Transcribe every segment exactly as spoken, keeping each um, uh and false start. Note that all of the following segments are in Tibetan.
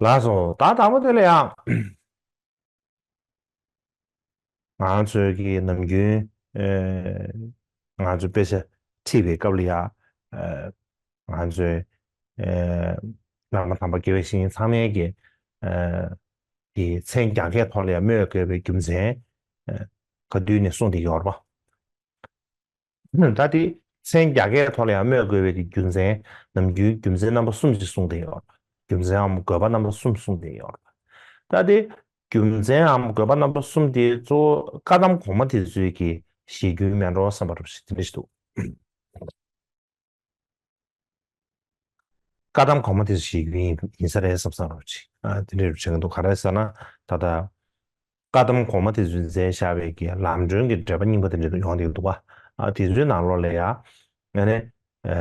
ལགས་སོ། ད་དང་པོ་དེ་ལ་ཡང་། ང་ཚོའི་གི་ནམ་རྒྱུན་ཨེ་ང་ཚོ་དཔེ་ཆ་ཁྲིད་པའི་སྐབས་ལ་ཡང་ཨེ་ང་ཚོའི་ཨེ་བླ་མ་དམ་པ་དགེ་བའི་བཤེས་གཉེན་ཚང་མས་གི་ཨེ་གི་མཚན་རྒྱ་སྐད་ཐོག་ལ་ཡང་སྨོས་དགོས་པའི་རྒྱུ་མཚན་ཨེ་ག་དུས་ནས་གསུངས་ཏེ་ཡོད་རེད་པ། ད་དེ་མཚན་རྒྱ་སྐད་ཐོག་ལ་ཡང་སྨོས་དགོས་པའི་གི་རྒྱུ་མཚན་ནམ་རྒྱུན་རྒྱུ་མཚན་རྣམ་པ་གསུམ་ཞིག་གསུངས་ཏེ་ཡོད། རྒྱུ་མཚན་འམ་དགོས་པ་རྣམ་པ་གསུམ་གསུངས་ཏེ་ཡོད། ད་དེ་རྒྱུ་མཚན་འམ་དགོས་པ་རྣམ་པ་གསུམ་དེ་གཙོ་བོ་བཀའ་གདམས་གོང་མ་དེ་ཚོའི་གི་བཞེད་རྒྱུན་མེད་འགྲོ་བསམ་པ་རུ་ཞིག་དེ་འདྲ་ཞིག་འདུག་བཀའ་གདམས་གོང་མ་དེ་ཚོ་བཞེད་རྒྱུན་ཡིན་ཡིན་ས་རེད་བསམ་བསམ་རུ་ཅིག་ཨ་དེ་འདྲ་རུ་བྱེད་ཀྱི་འདུག་ག་རེ་ཟེར་ན་ད་ལྟ། བཀའ་གདམས་གོང་མ་དེ་ཚོས་མཛད་བཞག་པའི་གི་ལམ་སྒྲོན་གྱི་འགྲེལ་པ་རྙིང་པ་དེ་འདྲ་ཡོང་བསྡད་འདུག་པ། ཨ་དེ་ཚོའི་ནང་ལོགས་ལ་ཡང་ཨ་ནི་ཨ་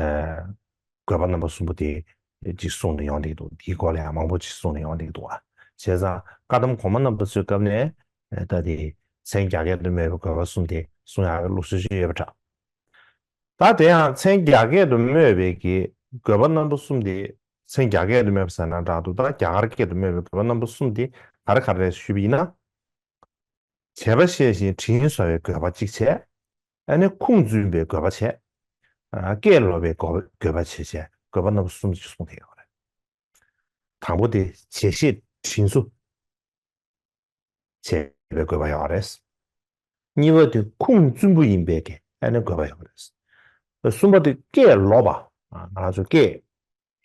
དགོས་པ་རྣམ་པ་གསུམ་པོ་དེ་ཅིག་གསུངས་ཏེ་ཡོང་བསྡད་འདུག་དེའི་སྐོར་ལ་ཡང་མང་པོ་ཅིག་གསུངས་ཏེ་ཡོང་བསྡད་འདུག་པ། བྱས་ཙང་བཀའ་གདམས་གོང་མ་རྣམ་པ་ཚོའི་སྐབས་ནས་ཨ་ད་དེ་མཚན་རྒྱ་སྐད་དུ་སྨོས་པའི་དགོས་པ་གསུམ་དེ་གསུང་ཡག་གི་ལུགས་སྲོལ་ཞིག་ཡོད་པ་འདྲ། ད་དེ་ཡང་མཚན་རྒྱ་སྐད་དུ་སྨོས་པའི་གི་དགོས་པ་རྣམ་པ་གསུམ་དེ་མཚན་རྒྱ་སྐད་དུ་སྨོས་པ་ཟེར་ན་འདྲ་འདུག་ད་རྒྱ་གར་སྐད་དུ་སྨོས་པའི་དགོས་པ་རྣམ་པ་གསུམ་དེ་ག་རེ་ག་རེ་རེད་ཞུས་པ་ཡིན་ན། བྱས་པ་ཤེས་ཤིང་དྲིན་གཟོ་བའི་དགོས་པ་གཅིག་བྱས། ཨ་ནི་ཁུངས་བཙུན་པའི་དགོས་པ་བྱས། ཨ་སྐད་ལོག་པའི་དགོས་དགོས་པ་བྱས་བྱས་དགོས་པ་རྣམ་པ་གསུམ་ཞིག་གསུངས་ཏེ་ཡོད་རེད། དང་པོ་དེ་བྱས་ཤེས་དྲིན་གཟོ། བྱས་པའི་དགོས་པ་ཡོད་རེད། གཉིས་པ་དེ་ཁུངས་བཙུན་པོ་ཡིན་པའི་གི་ཨ་ནི་དགོས་པ་ཡོད་རེད། གསུམ་པ་དེ་སྐད་ལོག་པ། ང་རང་ཚོ་སྐད་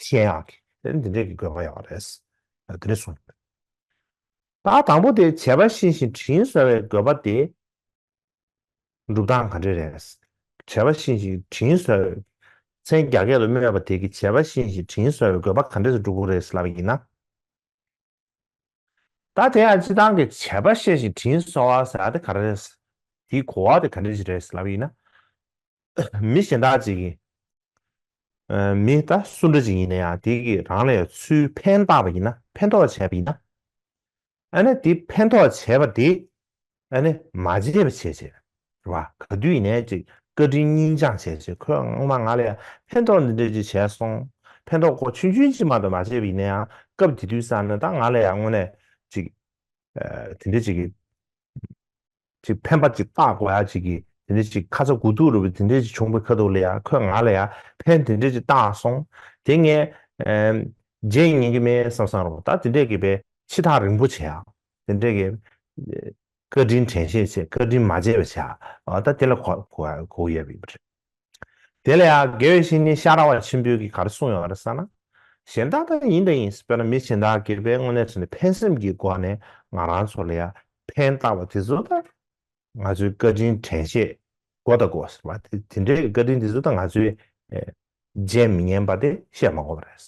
ཤེས་ཡག་གི་ཨ་ནི་དེ་འདྲས་ཀྱི་དགོས་པ་ཡོད་རེད། དེ་འདྲས་གསུངས་ཡོད། ད་དང་པོ་དེ་བྱས་པ་ཤེས་ཤིང་དྲིན་གཟོ་བའི་དགོས་པ་དེ་སྒྲུབ་སྟངས་ག་འདྲས་རེད། བྱས་པ་ཤེས་ཤིང་དྲིན་གཟོ་བའི་མཚན་རྒྱ་སྐད་དུ་སྨོས་པ་དེ་གི་བྱས་པ་ཤེས་ཤིང་དྲིན་གཟོ་བའི་དགོས་པ་ག་འདྲས་སུ་སྒྲུབ་དགོས་རེད་ལབ་པ་ཡིན་ན། ད་དེ་ཡང་སྤྱི་བཏང་གི་བྱས་པ་ཤེས་ཤིང་དྲིན་གཟོ་བ་ཟེར་ཡ་དེ་ག་རེ་རེད། དེའི་གོ་བ་དེ་ག་འདྲ་ཞིག་རེད་ལབ་ཡིན་ན། མི་གཞན་དག་ཅིག་གིས། ཨ་མི་ད་སུ་འདྲ་ཅིག་ཡིན་ན་ཡང་དེ་གིས་རང་ལ་ཡང་ཚུར་ཕན་བཏགས་པ་ཡིན་ན་ཕན་ཐོགས་བྱས་པ་ཡིན་ན། ཨ་ནི་དེ་ཕན་ཐོགས་བྱས་པ་དེ་ཨ་ནི་མ་བརྗེད་པ་བྱས་བྱས། རེད་བ། ག་དུས་ཡིན་ནའི་ཅིག་བཀའ་དྲིན་སྙིང་བཅངས་བྱས་བྱས་ཁོས་སྔོན་མ་ང་ལ་ཡང་ཕན་ཐོགས་འདི་འདྲ་ཅིག་བྱས་སོང་། ཕན་ཐོགས་ཁོ་ཆུང་ཆུང་ཅིག་མ་གཏོགས་མ་བྱས་པ་ཡིན་ན་ཡང་སྐབས་དེ་དུས་ཙམ་ནས་ད་ང་ལ་ཡང་དངོས་གནས་ཅིག་ཨ་དེ་འདྲ་ཅིག་གི་ཅིག་ཕན་པ་ཅིག་བཏགས་དགོས་ཡ་ཅིག་གི་དེ་འདྲ་ཅིག་ཁ་ཚ་དགོས་གཏུགས་རུ་བའི་དེ་འདྲ་ཅིག་བྱུང་བའི་ཁ་ཐུག་ལ་ཡང་ཁོས་ང་ལ་ཡང་ཕན་དེ་འདྲ་ཅིག་བཏགས་སོང་། དེ་ངས་ཨ་བརྗེད་ཉན་གི་མེད་བསམ་བསམ་རུང་ད་དེ་འདྲས་ཀྱི་བའི་ཕྱི་ཐག་རིང་པོ་བྱེད་ཡ། དེ་འདྲས་ཀྱི་བཀའ་དྲིན་དྲན་ཤེས་བྱེད། བཀའ་དྲིན་མ་བརྗེད་པ་བྱེད་ཡ། ད་དེ་ལ་གོ་གོ་གོ་ཡ་ཡོད་པ་རེད། དེ་ལ་ཡང་དགེ་བའི་བཤེས་གཉེན་ཤ་ར་བ་ཆེན་པོས་ཀྱིས་ག་རེ་གསུངས་ཡོད་རེད་ཟེར་ན། གཞན་དག་ད་ཡིན་ད་ཡིན། དཔེར་ན་མི་གཞན་དག་གིས་པའི་དངོས་གནས་དྲན་ནས་ཕན་སེམས་ཀྱི་སྒོ་ནས་ང་རང་ཚོ་ལ་ཡང་ཕན་བཏགས་པ་དེ་ཚོ་ད་ང་ཚོའི་བཀའ་དྲིན་དྲན་ཤེས་དགོས་ད་དགོས་ཟེར་བ་དེ་དེ་འདྲའི་བཀའ་དྲིན་དེ་ཚོ་ད་ང་ཚོས་ཨེ་བརྗེད་མི་ཉན་པ་དེ་བཤད་མ་དགོས་པ་རེད།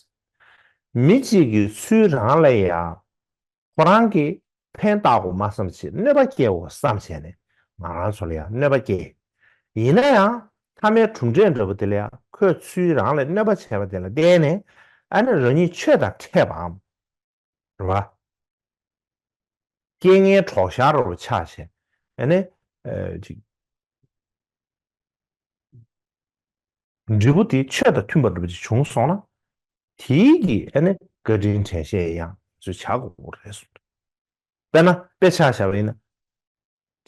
མི་གཅིག་གིས་ཚུར་རང་ལ་ཡང་ཁོ་རང་གིས་ཕན་བཏགས་དགོས་མ་བསམ་བྱས་གནོད་པ་སྐྱེལ་དགོས་བསམ་བྱས་ནས་ང་རང་ཚོ་ལ་ཡང་གནོད་པ་སྐྱེལ། ཡིན་ན་ཡང་མཐའ་མའི་གྲུབ་འབྲས་འདྲ་པོ་དེ་ལ་ཡང་ཁོས་ཚུར་རང་ལ་གནོད་པ་བྱས་པ་དེ་ལ་བརྟེན་ནས་ཨ་ནི་རང་ཉིད་ཆོས་དང་འཕྲད་པའམ། རེད་བ། རྐྱེན་ངན་གྲོགས་ཤར་རོ་ཆགས་བྱས། ཨ་ནི། ཨ་ཅིག་འབྲས་བུ་དེ་ཆོས་དང་མཐུན་པ་འདྲ་པོ་ཅིག་བྱུང་སོང་ན། དེའི་གི་ཨ་ནི་བཀའ་དྲིན་དྲན་ཤེས་ཡང་ཚུལ་བྱ་དགོས་རེད་གསུངས། དཔེར་ན་དཔེ་ཆ་བཞག་པ་ཡིན་ན།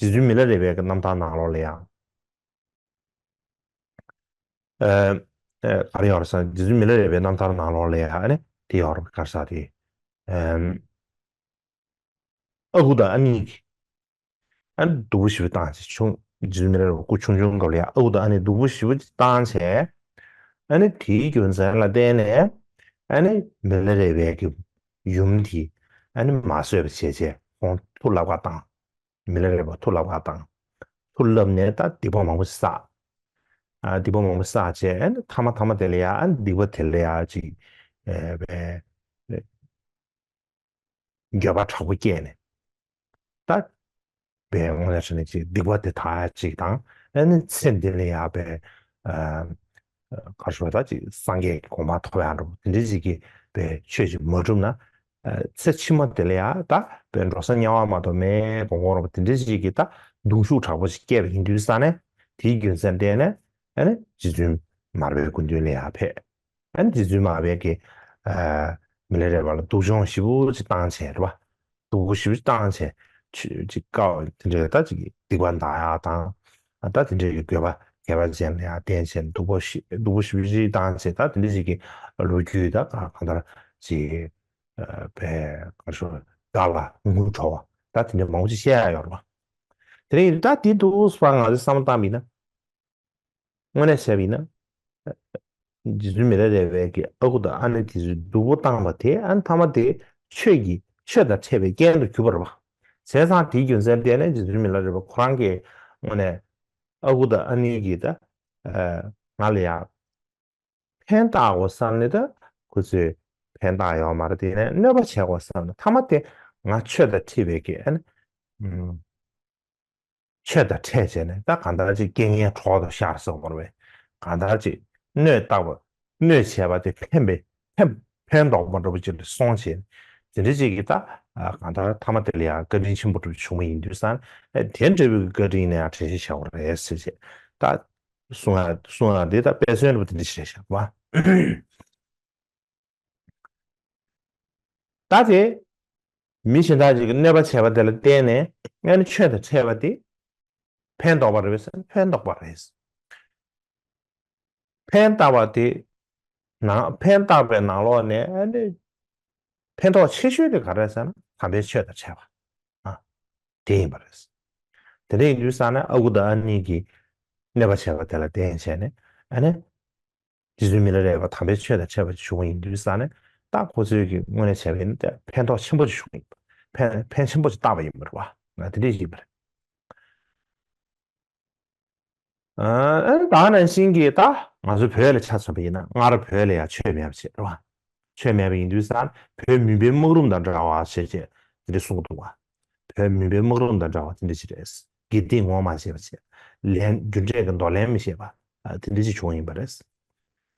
རྗེ་བཙུན་མི་ལ་རས་པའི་གི་རྣམ་ཐར་ནང་ལོགས་ལ་ཡང་། ཨ་ཨ་ག་རེ་ཡོད་རེད་ཟེར་ན་རྗེ་བཙུན་མི་ལ་རས་པའི་རྣམ་ཐར་ནང་ལོགས་ལ་ཡང་ཨ་ནི་དེ་ཡོད་རེད་ག་རེ་ཟེར་དེ། ཨ་ཨ་ཁུ་དང་ཨ་ནེ་གི་ཨ་ནི་སྡུག་པོ་ཞེ་པོ་བཏང་བྱས་ཆུང་རྗེ་བཙུན་མི་ལ་རས་པ་སྐུ་ཆུང་ཆུང་སྐབས་ལ་ཡང་ཨ་ཁུ་དང་ཨ་ནེ་སྡུག་པོ་ཞེ་པོ་བཏང་བྱས། ཨ་ནི་དེའི་རྒྱུ་མཚན་ལ་བརྟེན་ནས་ཨ་ནི་མི་ལ་རས་པའི་གི་ཡུམ་དེ་ཨ་ནི་མ་བཟོད་པ་བྱས་བྱས་ཁོང་ཐུགས་ལབ་ཁ་བཏང་། མི་ལ་རས་པ་ཐུགས་ལབ་ཁ་བཏང་། ཐུགས་ལབ་ནས་ད་སྡིག་པ་མང་པོ་བསགས། ཨ་སྡིག་པ་མང་པོ་བསགས་བྱས་ཨ་ནི་མཐའ་མ་མཐའ་མ་དེ་ལ་ཡང་ཨ་ནི་སྡིག་པ་དེ་ལ་ཡང་ཅིག་ཨེ་བའི་འགྱོད་པ་དྲག་པོ་སྐྱེས་ནས་ད་བའི་དངོས་གནས་དྲང་གནས་ཅིག་སྡིག་པ་དེ་དག་ཅིག་དང་ཨ་ནི་ཚེ་འདི་ལ་ཡང་བའི་ཨ་ག་རེ་ཞུ་བ་ད་ཅིག་སངས་རྒྱས་ཀྱི་གོ་འཕང་ཐོབ་ཡག་འགྲོ་དེ་འདྲ་ཅིག་གི་བའི་ཆོས་ཅིག་མ་བསྒྲུབས་ན། ཚེ་ཕྱི་མ་དེ་ལ་ཡང་ད་བའི་འགྲོ་ས་དམྱལ་བ་མ་གཏོགས་མེད་གོང་གོང་རོ་དེ་འདྲ་ཞིག་གི་ད་གདུང་ཤུགས་དྲག་པོ་ཞིག་སྐྱེས་པ་ཡིན་དུས་ས་ནས་དེའི་རྒྱུ་མཚན་བརྟེན་ནས་ཨ་ནི་རྗེ་བཙུན་མར་པའི་སྐུ་མདུན་ལ་ཡང་ཕེབས། ཨ་ནི་རྗེ་བཙུན་མར་པའི་གི་ཨ་ མི་ལ་རས་པ་ལ་སྡུག་སྦྱོང་ཞེ་པོ་ཅིག་བཏང་བྱས་རེད་པ། སྡུག་པོ་ཞེ་པོ་ཅིག་བཏང་བྱས་ཆོས་ཅིག་དཀའ་བ་དེ་འདྲའི་ད་ཅིག་སྡིག་པ་འདག་ཡག་དང་། ད་དེ་འདྲའི་གི་དགོས་པ་ཁྱད་པར་ཅན་ལ་ཡང་བརྟེན་བྱས་སྡུག་པོ་ཞེ་སྡུག་པོ་ཞེ་པོ་ཅིག་བཏང་བྱས། ད་དེ་འདྲ་ཞིག་གི་ལོ་རྒྱུས་ད་གང་གང་ལྟར་ཅིག་ཨ་བས་ག་རེ་ཞུ་དགའ་ལ་ངུ་བྲོ་བ་ད་དེ་འདྲ་མང་པོ་ཅིག་བཤད་ཡག་ཡོད་རེད་པ། དེ་རིང་ད་དེ་འདུག་སེ་ང་ཚོས་བསམ་བློ་བཏང་བ་ཡིན་ན། དངོས་གནས་བྱས་པ་ཡིན་ན། རྗེ་བཙུན་མི་ལ་རས་པས་ཀྱི་ཨ་ཁུ་དང་ཨ་ནེ་དེ་ཚོའི་སྡུག་པོ་བཏང་བ་དེ་ཨ་ནི་མཐའ་མ་དེ་ཆོས་ཀྱི་ཆོས་དང་འཕྲད་པའི་རྐྱེན་དུ་གྱུར་པ་རེད་པ། བྱས་ཙང་དེའི་རྒྱུ་མཚན་བརྟེན་ནས་རྗེ་བཙུན་མི་ལ་རས་པ་ཁོ་རང་གིས་དངོས་གནས་ཨ་ཁུ་དང་ཨ་ནེ་གིས་ད་ང་ལ་ཡང་ཕན་བཏགས་དགོས་བསམ་ནས་ད་ཁོ་ཚོས་ཕན་བཏགས་ཡོད་མ་རེད། དེ་ནས་གནོད་པ་བྱེད་དགོས་བསམ་ནས་མཐའ་མ་དེ་ང་ཆོས་དང་འཁྲིལ་བའི་གི་ཨ་ནི། ཆོས་དང་འཕྲད་བྱས་ནས་ད་གང་ལྟར་ཅིག་རྐྱེན་ངན་གྲོགས་དང་ཤར་སོང་བར་བས་གང་ལྟར་ཅིག་གནོད་བཏགས་པ་གནོད་བྱས་པ་དེ་ཕན་པའི་ཕན་ཕན་འདོགས་པ་འདྲ་པོ་ཅིག་ལ་སོང་བྱས་དེ་འདྲ་ཅིག་གིས་ད་གང་ལྟར་མཐའ་མ་དེ་ལ་ཡང་བཀའ་དྲིན་ཆེན་པོ་འདྲ་པོ་བྱུང་བ་ཡིན་དུས་ཙང་དེ་འདྲ་བའི་བཀའ་དྲིན་ནས་ཡང་དྲན་ཤེས་བྱ་དགོས་རེད་ཟེར་བྱས་ད་གསུང་ཡག་གསུང་ཡག་འདི་ད་དཔེ་མཚོན་འདྲ་པོ་དེ་འདྲ་ཞིག་རེད་ཤག་བ། ད་དེ་མི་གཞན་དག་ཅིག་གིས་གནོད་པ་བྱས་པ་དེ་ལ་བརྟེན་ནས་ཨ་ནི་ཆོས་དང་འཕྲད་པ་དེ་ཕན་འདོགས་པ་རེད་ཟེར་ན་ཕན་འདོགས་པ་རེད། ཕན་བཏགས་པ་དེ་ནང་ཕན་བཏགས་པའི་ནང་ལོགས་ནས་ཨ་ནི་ཕན་ཐོགས་ཆེ་ཤོས་དེ་ག་རེ་རེད་ཟེར་ན་དམ་པའི་ཆོས་དང་འཕྲད་པ་ཨ་དེ་ཡིན་པ་རེད། དེ་འདྲ་ཡིན་དུས་ཙང་ནས་ཨ་ཁུ་དང་ཨ་ནེ་གིས་གནོད་པ་བྱས་པ་དེ་ལ་བརྟེན་བྱས་ནས་ཨ་ནི། རྗེ་བཙུན་མི་ལ་རས་པ་དམ་པའི་ཆོས་དང་འཕྲད་པ་ཞིག་བྱུང་བ་ཡིན་དུས་ཙང་ནས་ད་ཁོ་ཚོས་ཀྱི་དངོས་གནས་བྱས་པ་ཡིན་ན་ཕན་ཐོགས་ཆེན་པོ་ཞིག་བྱུང་ཡིན་པ། ཕན་ཕན་ཆེན་པོ་ཞིག་བཏགས་པ་ཡིན་པ་རེད་བ། ང་དེ་འདྲས་ཡིན་པ་རེད། ཨ་ད་ནང་བཞིན་གྱི་ད་ང་ཚོ་བོད་ལ་ཆ་མཚོན་པ་ཡིན་ན་སྔར་བོད་ལ་ཡང་ཆོས་མེད་པ་བྱས་རེད་བ། ཆོས་མེད་པ་ཡིན་དུས་ཙང་བོད་མུན་པའི་སྨག་རུམ་དང་འདྲ་བ་བྱས་བྱས་དེ་འདྲས་གསུང་གི་འདུག་བ། བོད་མུན་པའི་སྨག་རུམ་དང་འདྲ་བ་དེ་འདྲ་ཅིག་རེད། དགེ་སྡིག་ངོ་མ་ཤེས་པ་བྱས། ལན་རྒྱུ་འབྲས་ཀྱི་འདོར་ལན་མི་ཤེས་པ། ཨ་དེ་འདྲ་ཅིག་བྱུང་ཡིན་པ་རེད།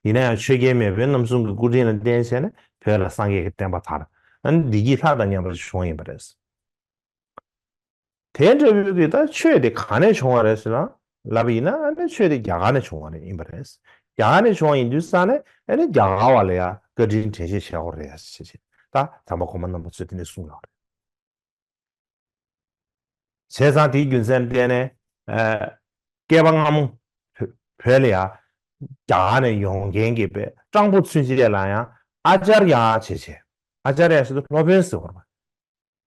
ཡིན་ན་ཡང་ཆོས་རྒྱལ་མེས་དབོན་རྣམ་གསུམ་གྱི་སྐུ་དྲིན་ལ་བརྟེན་བྱས་ནས་བོད་ལ་སངས་རྒྱས་ཀྱི་བསྟན་པ་དར། ཨ་ནི་བདེ་སྐྱིད་ལྷ་དང་མཉམ་པར་བྱུང་ཡིན་པ་རེད། དེ་འདྲ་བོའི་གི་ད་ཆོས་དེ་གང་ནས་བྱུང་བ་རེད་ཟེར་ན་ལབ་པ་ཡིན་ན་ཨ་ནི་ཆོས་དེ་རྒྱ་གར་ནས་བྱུང་བ་རེད་ཡིན་པ་རེད། རྒྱ་གར་ནས་བྱུང་བ་ཡིན་དུས་ཙང་ནས་ཨ་ནི་རྒྱ་གར་བ་ལ་ཡང་བཀའ་དྲིན་དྲན་ཤེས་བྱེད་དགོས་རེད་ཟེར་བྱས་ད་དམ་པ་གོང་མ་རྣམ་པ་ཚོས་དེ་འདྲ་གསུངས་ཡོད་རེད། བྱས་ཙང་དེའི་རྒྱུ་མཚན་བརྟེན་ནས་ཨ་བསྐལ་པ་སྔ་མོ་བོད་བོད་ལ་ཡང་རྒྱ་གར་ནས་ཡོང་མཁན་གྱི་པའི་སྤྲང་པོ་ཚུན་ཆད་ལ་ཡང་ཨ་ཙརྱ་བྱས་བྱས། ཨ་ཙརྱ་ཟེར་དུས་སློབ་དཔོན་ཟེར་བ་རེད་པ།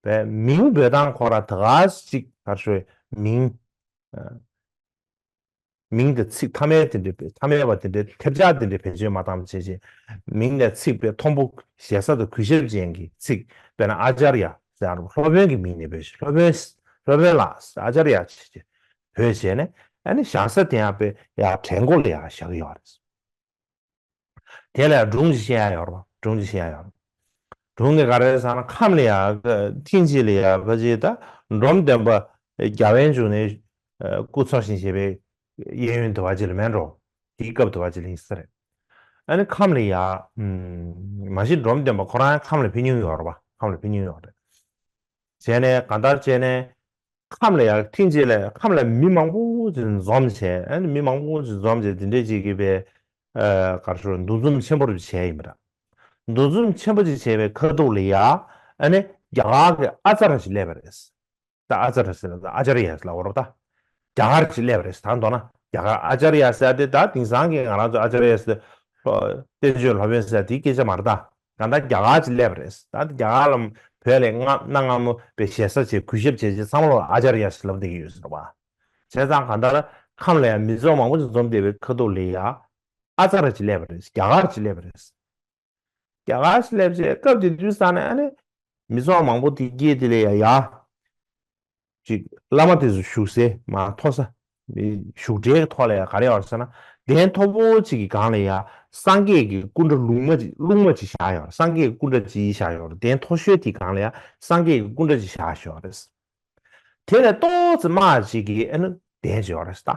པའི་མིང་འབོད་སྟངས་ཁོ་ར་ད་ག་ཅིག་ག་རེ་ཞུ་མིང་ཨ་མིང་དང་ཚིག་མཐའ་མའི་དེ་འདྲའི་མཐའ་མའི་བ་དེ་འདྲའི་ཐེབས་ཆག་དེ་འདྲའི་བེད་སྤྱོད་མ་བཏང་བྱས་བྱས་མིང་ལ་ཚིག་པའི་མཐོན་པོ་ཞེ་ས་དང་གུས་ཞབས་ཅན་གྱི་ཚིག་དཔེར་ན་ཨ་ཙརྱ་ཟེར་སློབ་དཔོན་གྱི་མིང་ནས་འབོད་ཞིང་སློབ་དཔོན་སློབ་དཔོན་ལགས་ཨ་ཙརྱ་བྱས་བྱས་འབོད་བྱས་ནས་ཨ་ནི་བཞག་ས་དེ་ཡང་དཔེ་ཡར་གྲལ་མགོ་ལ་ཡར་བཞག་གི་ཡོད་རེད། དེ་ལ་སྒྲུང་ཅིག་བཤད་ཡ་ཡོད་རེད་པ། སྒྲུང་ཅིག་བཤད་ཡ་ཡོད་རེད། སྒྲུང་གི་ག་རེ་ཟེར་ན་ཁམས་ལ་ཡ་ཐེངས་གཅིག་ལ་ཡ་ཕ་ཅིག་ད་འབྲོམ་སྟོན་པ་རྒྱལ་བའི་འབྱུང་གནས་སྐུ་འཚོ་ཞིང་གཞེས་པའི་གཡས་གཡོན་དུ་བ་ཅིག་ལ་མེད་འགྲོ། དེའི་སྐབས་དུ་བ་ཅིག་ལ་ཡིན་ས་རེད། ཨ་ནི་ཁམས་ལ་ཡ་མ་གཞི་འབྲོམ་སྟོན་པ་ཁོ་རང་ཁམས་ལ་ཕེབས་མྱོང་ཡོད་རེད་པ། ཁམས་ལ་ཕེབས་མྱོང་ཡོད་རེད། བྱས་ནས་གང་ལྟར་བྱས་ནས། ཁམས་ལ་ཡང་ཐེངས་གཅིག་ལ་ཁམས་ལ་མི་མང་པོ་ཅིག་འཛོམས་བྱས་ཨ་ནི་མི་མང་པོ་ཅིག་འཛོམས་བྱས་དེ་འདྲས་ཅིག་གིས་པའི་ཨ་ག་རེ་ཞུ་འདུ་འཛོམས་ཆེན་པོ་རུ་བྱས་ཡིན་པ་འདྲ། འདུ་འཛོམས་ཆེན་པོ་ཅིག་བྱས་པའི་ཁ་ཐུག་ལ་ཡ་ཨ་ནི་རྒྱ་གར་གྱི་ཨ་ཙརྱ་ཞིག་སླེབས་པ་རེད། ད་ཨ་ཙརྱ་ཟེར་ན་ད་ཨ་ཙརྱ་ལབ་དགོས་རེད་པ་ད། རྒྱ་གར་ཅིག་སླེབས་པ་རེད་ད་མདོར་ན་རྒྱ་གར་ཨ་ཙརྱ་ཟེར་ཏེ་ད་དེང་སང་གི་ང་རང་ཚོ་ཨ་ཙརྱ་ཟེར་བསྟན་བཅོས་སློབ་དཔོན་ཟེར་དེའི་སྐད་ཆ་མ་རེད་ད། གང་ལྟར་རྒྱ་གར་ཅིག་སླེབས་པ་རེད། ད་རྒྱ་གར་ལ་བོད་ལ་གནའ་སྔ་མོ་པའི་ཞེ་ས་བྱས་གུས་ཞབས་བྱས་བྱས་ཚང་མ་ལ་ཨ་ཙརྱ་ཞེས་ལབ་བསྡད་ཀྱི་ཡོད་ཟེར་བ། བྱས་ཙང་གང་ལྟར་ཁམས་ལ་ཡང་མི་ཚོགས་མང་པོ་ཅིག་འཛོམས་བསྡད་པའི་ཁ་ཐུག་ལ་ཡ་ཨ་ཙརྱ་ཅིག་སླེབས་པ་རེད། རྒྱ་གར་ཅིག་སླེབས་པ་རེད། རྒྱ་གར་ཅིག་སླེབས་བྱས་སྐབས་དེ་དུས་ཙང་ནས་ཨ་ནི་མི་ཚོགས་མང་པོ་དེ་སྐྱེས་དེ་ལ་ཡ་ཡ། ཅིག་བླ་མ་དེ་ཚོ་བཞུགས་སའི་མ་མཐོ་ས། བཞུགས་གྲལ་གྱི་ཐོག་ལ་ཡང་ག་རེ་ཡོད་རེད་ཟེར་ན། གདན་མཐོ་པོ་ཅིག་གི་སྒང་ལ་ཡང་སངས་རྒྱས་ཀྱི་སྐུ་འདྲ་ལུང་མ་ཅིག་རླུང་མ་ཅིག་བཞག་ཡོད་རེད། སངས་རྒྱས་ཀྱི་སྐུ་འདྲ་ཅིག་བཞག་ཡོད་རེད། གདན་མཐོ་ཤོས་དེའི་སྒང་ལ་ཡང་སངས་རྒྱས་ཀྱི་སྐུ་འདྲ་ཅིག་བཞག་ཡོད་རེད། དེ་ལས་ཏོག་ཙམ་དམའ་ཅིག་གི་ཨ་ནི་གདན་ཅིག་ཡོད་རེད་ད།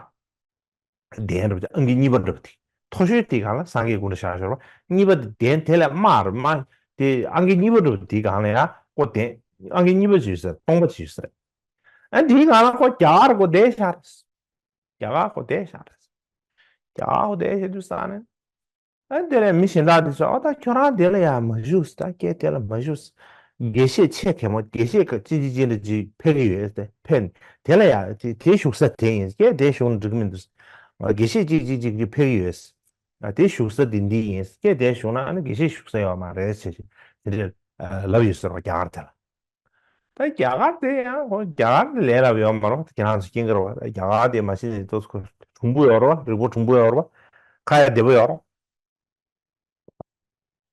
གདན་འདྲ་པོ་ཅིག་ཨང་ཀི་གཉིས་པ་འདྲ་པོ་དེ། མཐོ་ཤོས་དེའི་སྒང་ལ་སངས་རྒྱས་སྐུ་འདྲ་བཞག་ཡོད་རེད་པ། གཉིས་པ་དེ་གདན་དེ་ལས་དམའ་རུ་དམའ། དེ་ཨང་ཀི་གཉིས་པ་འདྲ་པོ་དེའི་སྒང་ལ་ཡང་ཁོ་གདན་ཨང་ཀི་གཉིས་པ་ཅིག་ཡོད་ས་རེད། སྟོང་པ་ཅིག་ཡོད་ས་རེད། ཨ་དེའི་སྒང་ལ་ཁོ་རྒྱ་གར་ཁོ་བསྡད་བཞག་རེད། རྒྱ་གར་ཁོ་བསྡད་བཞག་རེད། རྒྱ་གར་ཁོ་བསྡད་བཞག་དུས་ཙང་ནས། ཨ་དེ་ལས་མི་གཞན་དག་དེ་ཚོ་ཨ་ད་ཁྱོད་རང་དེ་ལ་ཡང་མ་བཞུགས་ད་སྐད་དེ་ལ་མ་བཞུགས། དགེ་བཤེས་ཆེ་གེ་མོ་དགེ་བཤེས་ཀྱི་ཅི་ཅི་ཅི་འདྲ་ཅིག་ཕེབས་ཀྱི་ཡོད་དེ་ཕེབས་དེ་ལ་ཡང་དེ་དེ་བཞུགས་ས་དེ་ཡིན་སྐད་དེ་བཞུགས་ན་འགྲིག་གི་མི་འདུག་དགེ་བཤེས་ཅི་ཅི་ཅི་ཅི་ཕེབས་ཀྱི་ཡོད། ཨ་དེ་བཞུགས་ས་དེ་འདི་ཡིན་སྐད་དེ་བཞུགས་ན་ཨ་ནི་དགེ་བཤེས་བཞུགས་ས་ཡོད་མ་རེད་ཟེར་ཞིག་དེ་འདྲ་ལབ་ཡོད་ཟེར་བ་རྒྱ་གར་དེ་ལ། ད་རྒྱ་གར་དེ་ཡང་ཁོ་རྒྱ་གར་དེ་ལས་སླ་པོ་ཡོད་མ་རེད་ཁྱེད་རང་ཚོ་མཁྱེན་གྱི་རེད་བ། རྒྱ་གར་དེ་མ་གཞི་ནས་ཏོག་ཙམ་གྲུང་པོ་ཡོད་རེད་བ། རིག་པ་གྲུང་པོ་ཡོད་རེད་བ། ཁ་ཡ་བདེ་པོ་ཡོད་རེད།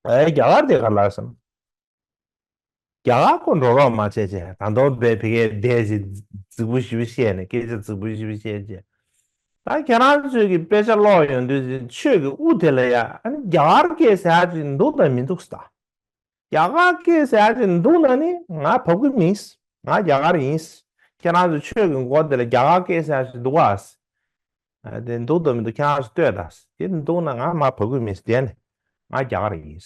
ཨེ་རྒྱ་གར་དེ་ག་ལ་སོང་། རྒྱ་གར་ཁོ་འགྲོ་རོགས་མ་བྱས་བྱས་ད་དུང་བས་ཕ་གིར་བསྡད་ཅིག་རྫིག་པོ་ཞེ་པོ་བཤད་ནས་སྐད་ཆ་རྫིག་པོ་ཞེ་པོ་བཤད་བྱས། ད་ཁྱེད་རང་ཚོས་ཀྱི་དཔེ་ཆ་ཀློག་ཡོང་དུས་ཆོས་ཀྱི་དབུ་དེ་ལ་ཡ་ཨ་ནི་རྒྱ་གར་སྐད་ཟེར་ཡ་ཅིག་འདུག་དང་མི་འདུག་ཟེར། རྒྱ་གར་སྐད་ཟེར་ཡ་ཅིག་འདུག་ན་ནི་ང་བབ་ཀྱི་མིན། ང་རྒྱ་གར་ཡིན། ཁྱེད་རང་ཚོ་ཆོས་ཀྱི་མགོ་དེ་ལ་རྒྱ་གར་སྐད་ཟེར་ཡ་ཅིག་འདུག་ག་དེ་འདུག་དང་མི་འདུག་ཁྱེད་རང་ཚོ་ལྟོས་དང་། དེ་འདུག་ན་ང་མར་བབ་ཀྱི་མིན། དེ་ནི་ང་རྒྱ་གར་ཡིན།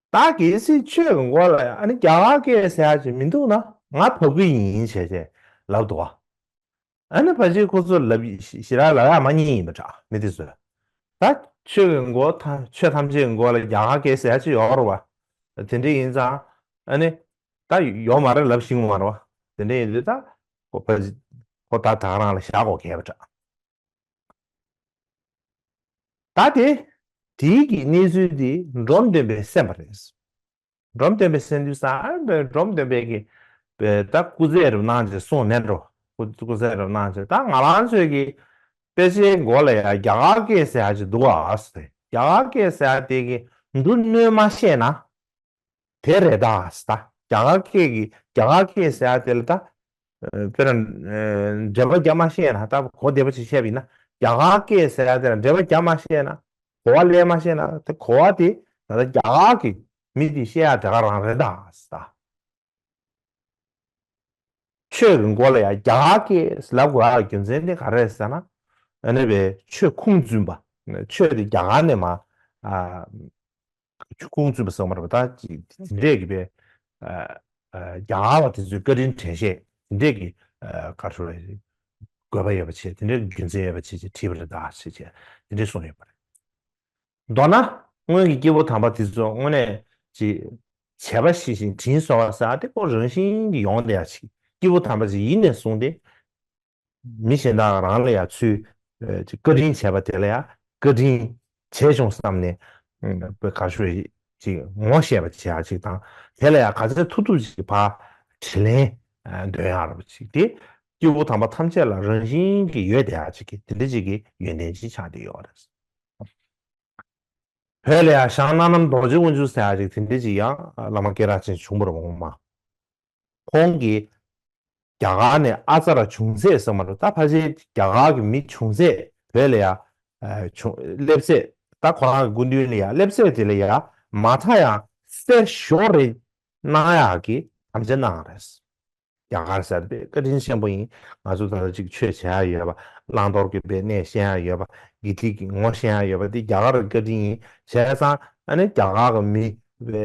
ད་གལ་སྲིད་ཆོས་ཀྱི་མགོ་ལ་ཡ་ཨ་ནི་རྒྱ་གར་སྐད་ཟེར་ཡ་ཅིག་མི་འདུག་ན་ང་བབ་ཀྱི་ཡིན་བྱས་བྱས་ལབ་འདུག་ག་ཨ་ནི་ཕལ་ཆེར་ཁོ་ཚོ་ལབ་ཞེ་དྲག་ལབ་ཡག་མ་རྙེད་ཡིན་པ་འདྲ་མི་དེ་ཚོས། ད་ཆོས་ཀྱི་མགོ་ཐ་ཆོས་ཐམས་ཅད་ཀྱི་མགོ་ལ་རྒྱ་གར་སྐད་ཟེར་ཡག་ཅིག་ཡོད་རེད་བ། དེ་འདྲ་ཡིན་ཙང་ཨ་ནི་ད་ཡོད་མ་རེད་ལབ་ཤེས་ཀྱི་མ་རེད་བ། དེ་འདྲ་ཡིན་དུས་ད་ཁོ་ཕལ་ཆེར་ཁོ་ད་ད་ག་རང་ལ་བཞག་དགོས་གལ་པ་འདྲ། ད་དེ་དེའི་གི་གནས་ཚུལ་དེ་འབྲོམ་སྟོན་པས་གསན་པ་རེད། འབྲོམ་སྟོན་པས་གསན་དུས་ཙང་ཨ་འབྲོམ་སྟོན་པས་ཀྱི་ད་སྐུ་རྩེད་རུ་གནང་བྱས་གསུངས་མེད་འགྲོ། སྐུ་སྐུ་རྩེད་རུ་གནང་བྱས་ད་ང་རང་ཚོའི་གི་དཔེ་ཆའི་མགོ་ལ་ཡ་རྒྱ་གར་སྐད་ཟེར་ཡ་ཅིག་འདུག་ཨ་ཟེར། རྒྱ་གར་སྐད་ཟེར་ཡ་དེ་གི་འབྲུ་སྣོན་མ་ཤེས་ན། དེ་རེད་ད་ཟེར། ད་རྒྱ་གར་སྐད་ཀྱི་རྒྱ་གར་སྐད་ཟེར་ཡ་དེ་ལ་ད་དཔེར་ན་འགྲེལ་པ་རྒྱབ་མ་ཤེས་ན་ད་གོ་བདེ་པོ་ཅིག་བཤད་པ་ཡིན་ན་རྒྱ་གར་སྐད་ཟེར་ཡ་དེ་ལ་འགྲེལ་པ་རྒྱབ་མ་ཤེས་ན་གོ་བ་ལེན་མ་ཤེས་ན་དེ་གོ་བ་དེ་ད་ལྟ་རྒྱ་གར་གྱི་མི་དེ་བཤད་ཡ་དེ་ག་རང་རེད་ད་ཟེར། ཆོས་ཀྱི་མགོ་ལ་ཡང་རྒྱ་གར་སྐད་ལབ་དགོས་ཡག་རྒྱུ་མཚན་དེ་ག་རེ་རེད་ཟེར་ན། ཨ་ནི་བའི་ཆོས་ཁུངས་བཙུན་པ། ཆོས་དེ་རྒྱ་གར་ནས་མ། ཨ། ཆོས་ཁུངས་བཙུན་པ་ཟེར་མ་རེད་པ་ད་ཅིག་དེ་འདྲས་ཀྱི་བའི། ཨ། ཨ། རྒྱ་གར་བ་དེ་ཚོའི་བཀའ་དྲིན་དྲན་ཤེས་དེ་འདྲས་ཀྱི། ཨ། ག་རེ་ཞུ་དགོས་པ་ཡོད་པ་བྱས་དེ་འདྲས་ཀྱི་རྒྱུ་མཚན་ཡོད་པ་བྱས་ཅིག་བྲིས་པ་རེད་ད་ཟེར་བྱས་དེ་འདྲས་གསུངས་ཡོད་པ་རེད། མདོར་ན། སྔོན་གྱི་སྐྱེས་བུ་དམ་པ་དེ་ཚོ་དངོས་གནས་ཀྱི་བྱས་པ་ཤེས་ཤིང་དྲིན་གཟོ་བ་ཟེར་ཡ་དེ་ཁོ་རང་བཞིན་གྱིས་ཡོང་བསྡད་ཡ་ཅིག་སྐྱེས་བུ་དམ་པ་ཅིག་ཡིན་ནས་བཟུང་སྟེ། མི་གཞན་དག་རང་ལ་ཡ་ཚུལ་ཅིག་བཀའ་དྲིན་བྱས་པ་དེ་ལ་ཡ་བཀའ་དྲིན་བྱས་བྱུང་བསམ་ནས་ག་ཞུ་ཅིག་ངོ་ཤེས་པ་བྱེད་ཡ་ཅིག་དང་དེ་ལ་ཡ་ག་ཚོད་ཐུབ་ཐུབ་ཅིག་ཕར་དྲིན་ལན་འདོན་ཡ་ར་བ་ཅིག་དེ་སྐྱེས་བུ་དམ་པ་ཐམས་ཅད་ལ་རང་བཞིན་གྱིས་ཡོད་བསྡད་ཡ་ཅིག་གི་དེ་འདྲ་ཅིག་གི་ཡོན་ཏན་ཅིག་ཆགས་བསྡད་ཡོད་རེད། བོད་ལ་ཡང་ཞང་སྣ་ནམ་རྡོ་རྗེ་དབང་ཕྱུག་ཟེར་ཡ་ཅིག་དེ་འདྲ་ཅིག་ཡང་བླ་མ་སྐད་གྲགས་ཅན་བྱུང་བ་རེད་ངོ་མ། ཁོང་གིས་རྒྱ་གར་ནས་ཨ་ཙ་ར་བྱུང་ཚད་ཟེར་མ་རེད་ད་ཕལ་ཆེར་རྒྱ་གར་གྱི་མི་བྱུང་ཚད་བོད་ལ་ཡང་བྱུང་སླེབས་ཚད་ད་ཁོ་རང་གི་སྐུ་མདུན་ལ་ཡང་སླེབས་ཚད་དེ་ལ་ཡང་མ་མཐའ་ཡང་གསེར་ཞོ་རེ་གནང་ཡག་གི་དམ་བཅའ་གནང་རེད། རྒྱ་གར་ཟེར་བའི་བཀའ་དྲིན་ཆེན་པོ་ཡིན། ང་ཚོ་ད་ལྟ་ཅིག་ཆོས་བྱེད་ཡ་ཡོད་པ། བླང་དོར་གྱི་བའི་གནས་ཤེས་ཡ་ཡོད་པ། དགེ་སྡིག་གི་ངོ་ཤེས་ཡ་ཡོད་པ་འདི་རྒྱ་གར་གྱི་བཀའ་དྲིན་ཡིན། བྱས་ཙང་ཨ་ནི་རྒྱ་གར་གྱི་མི་བའི་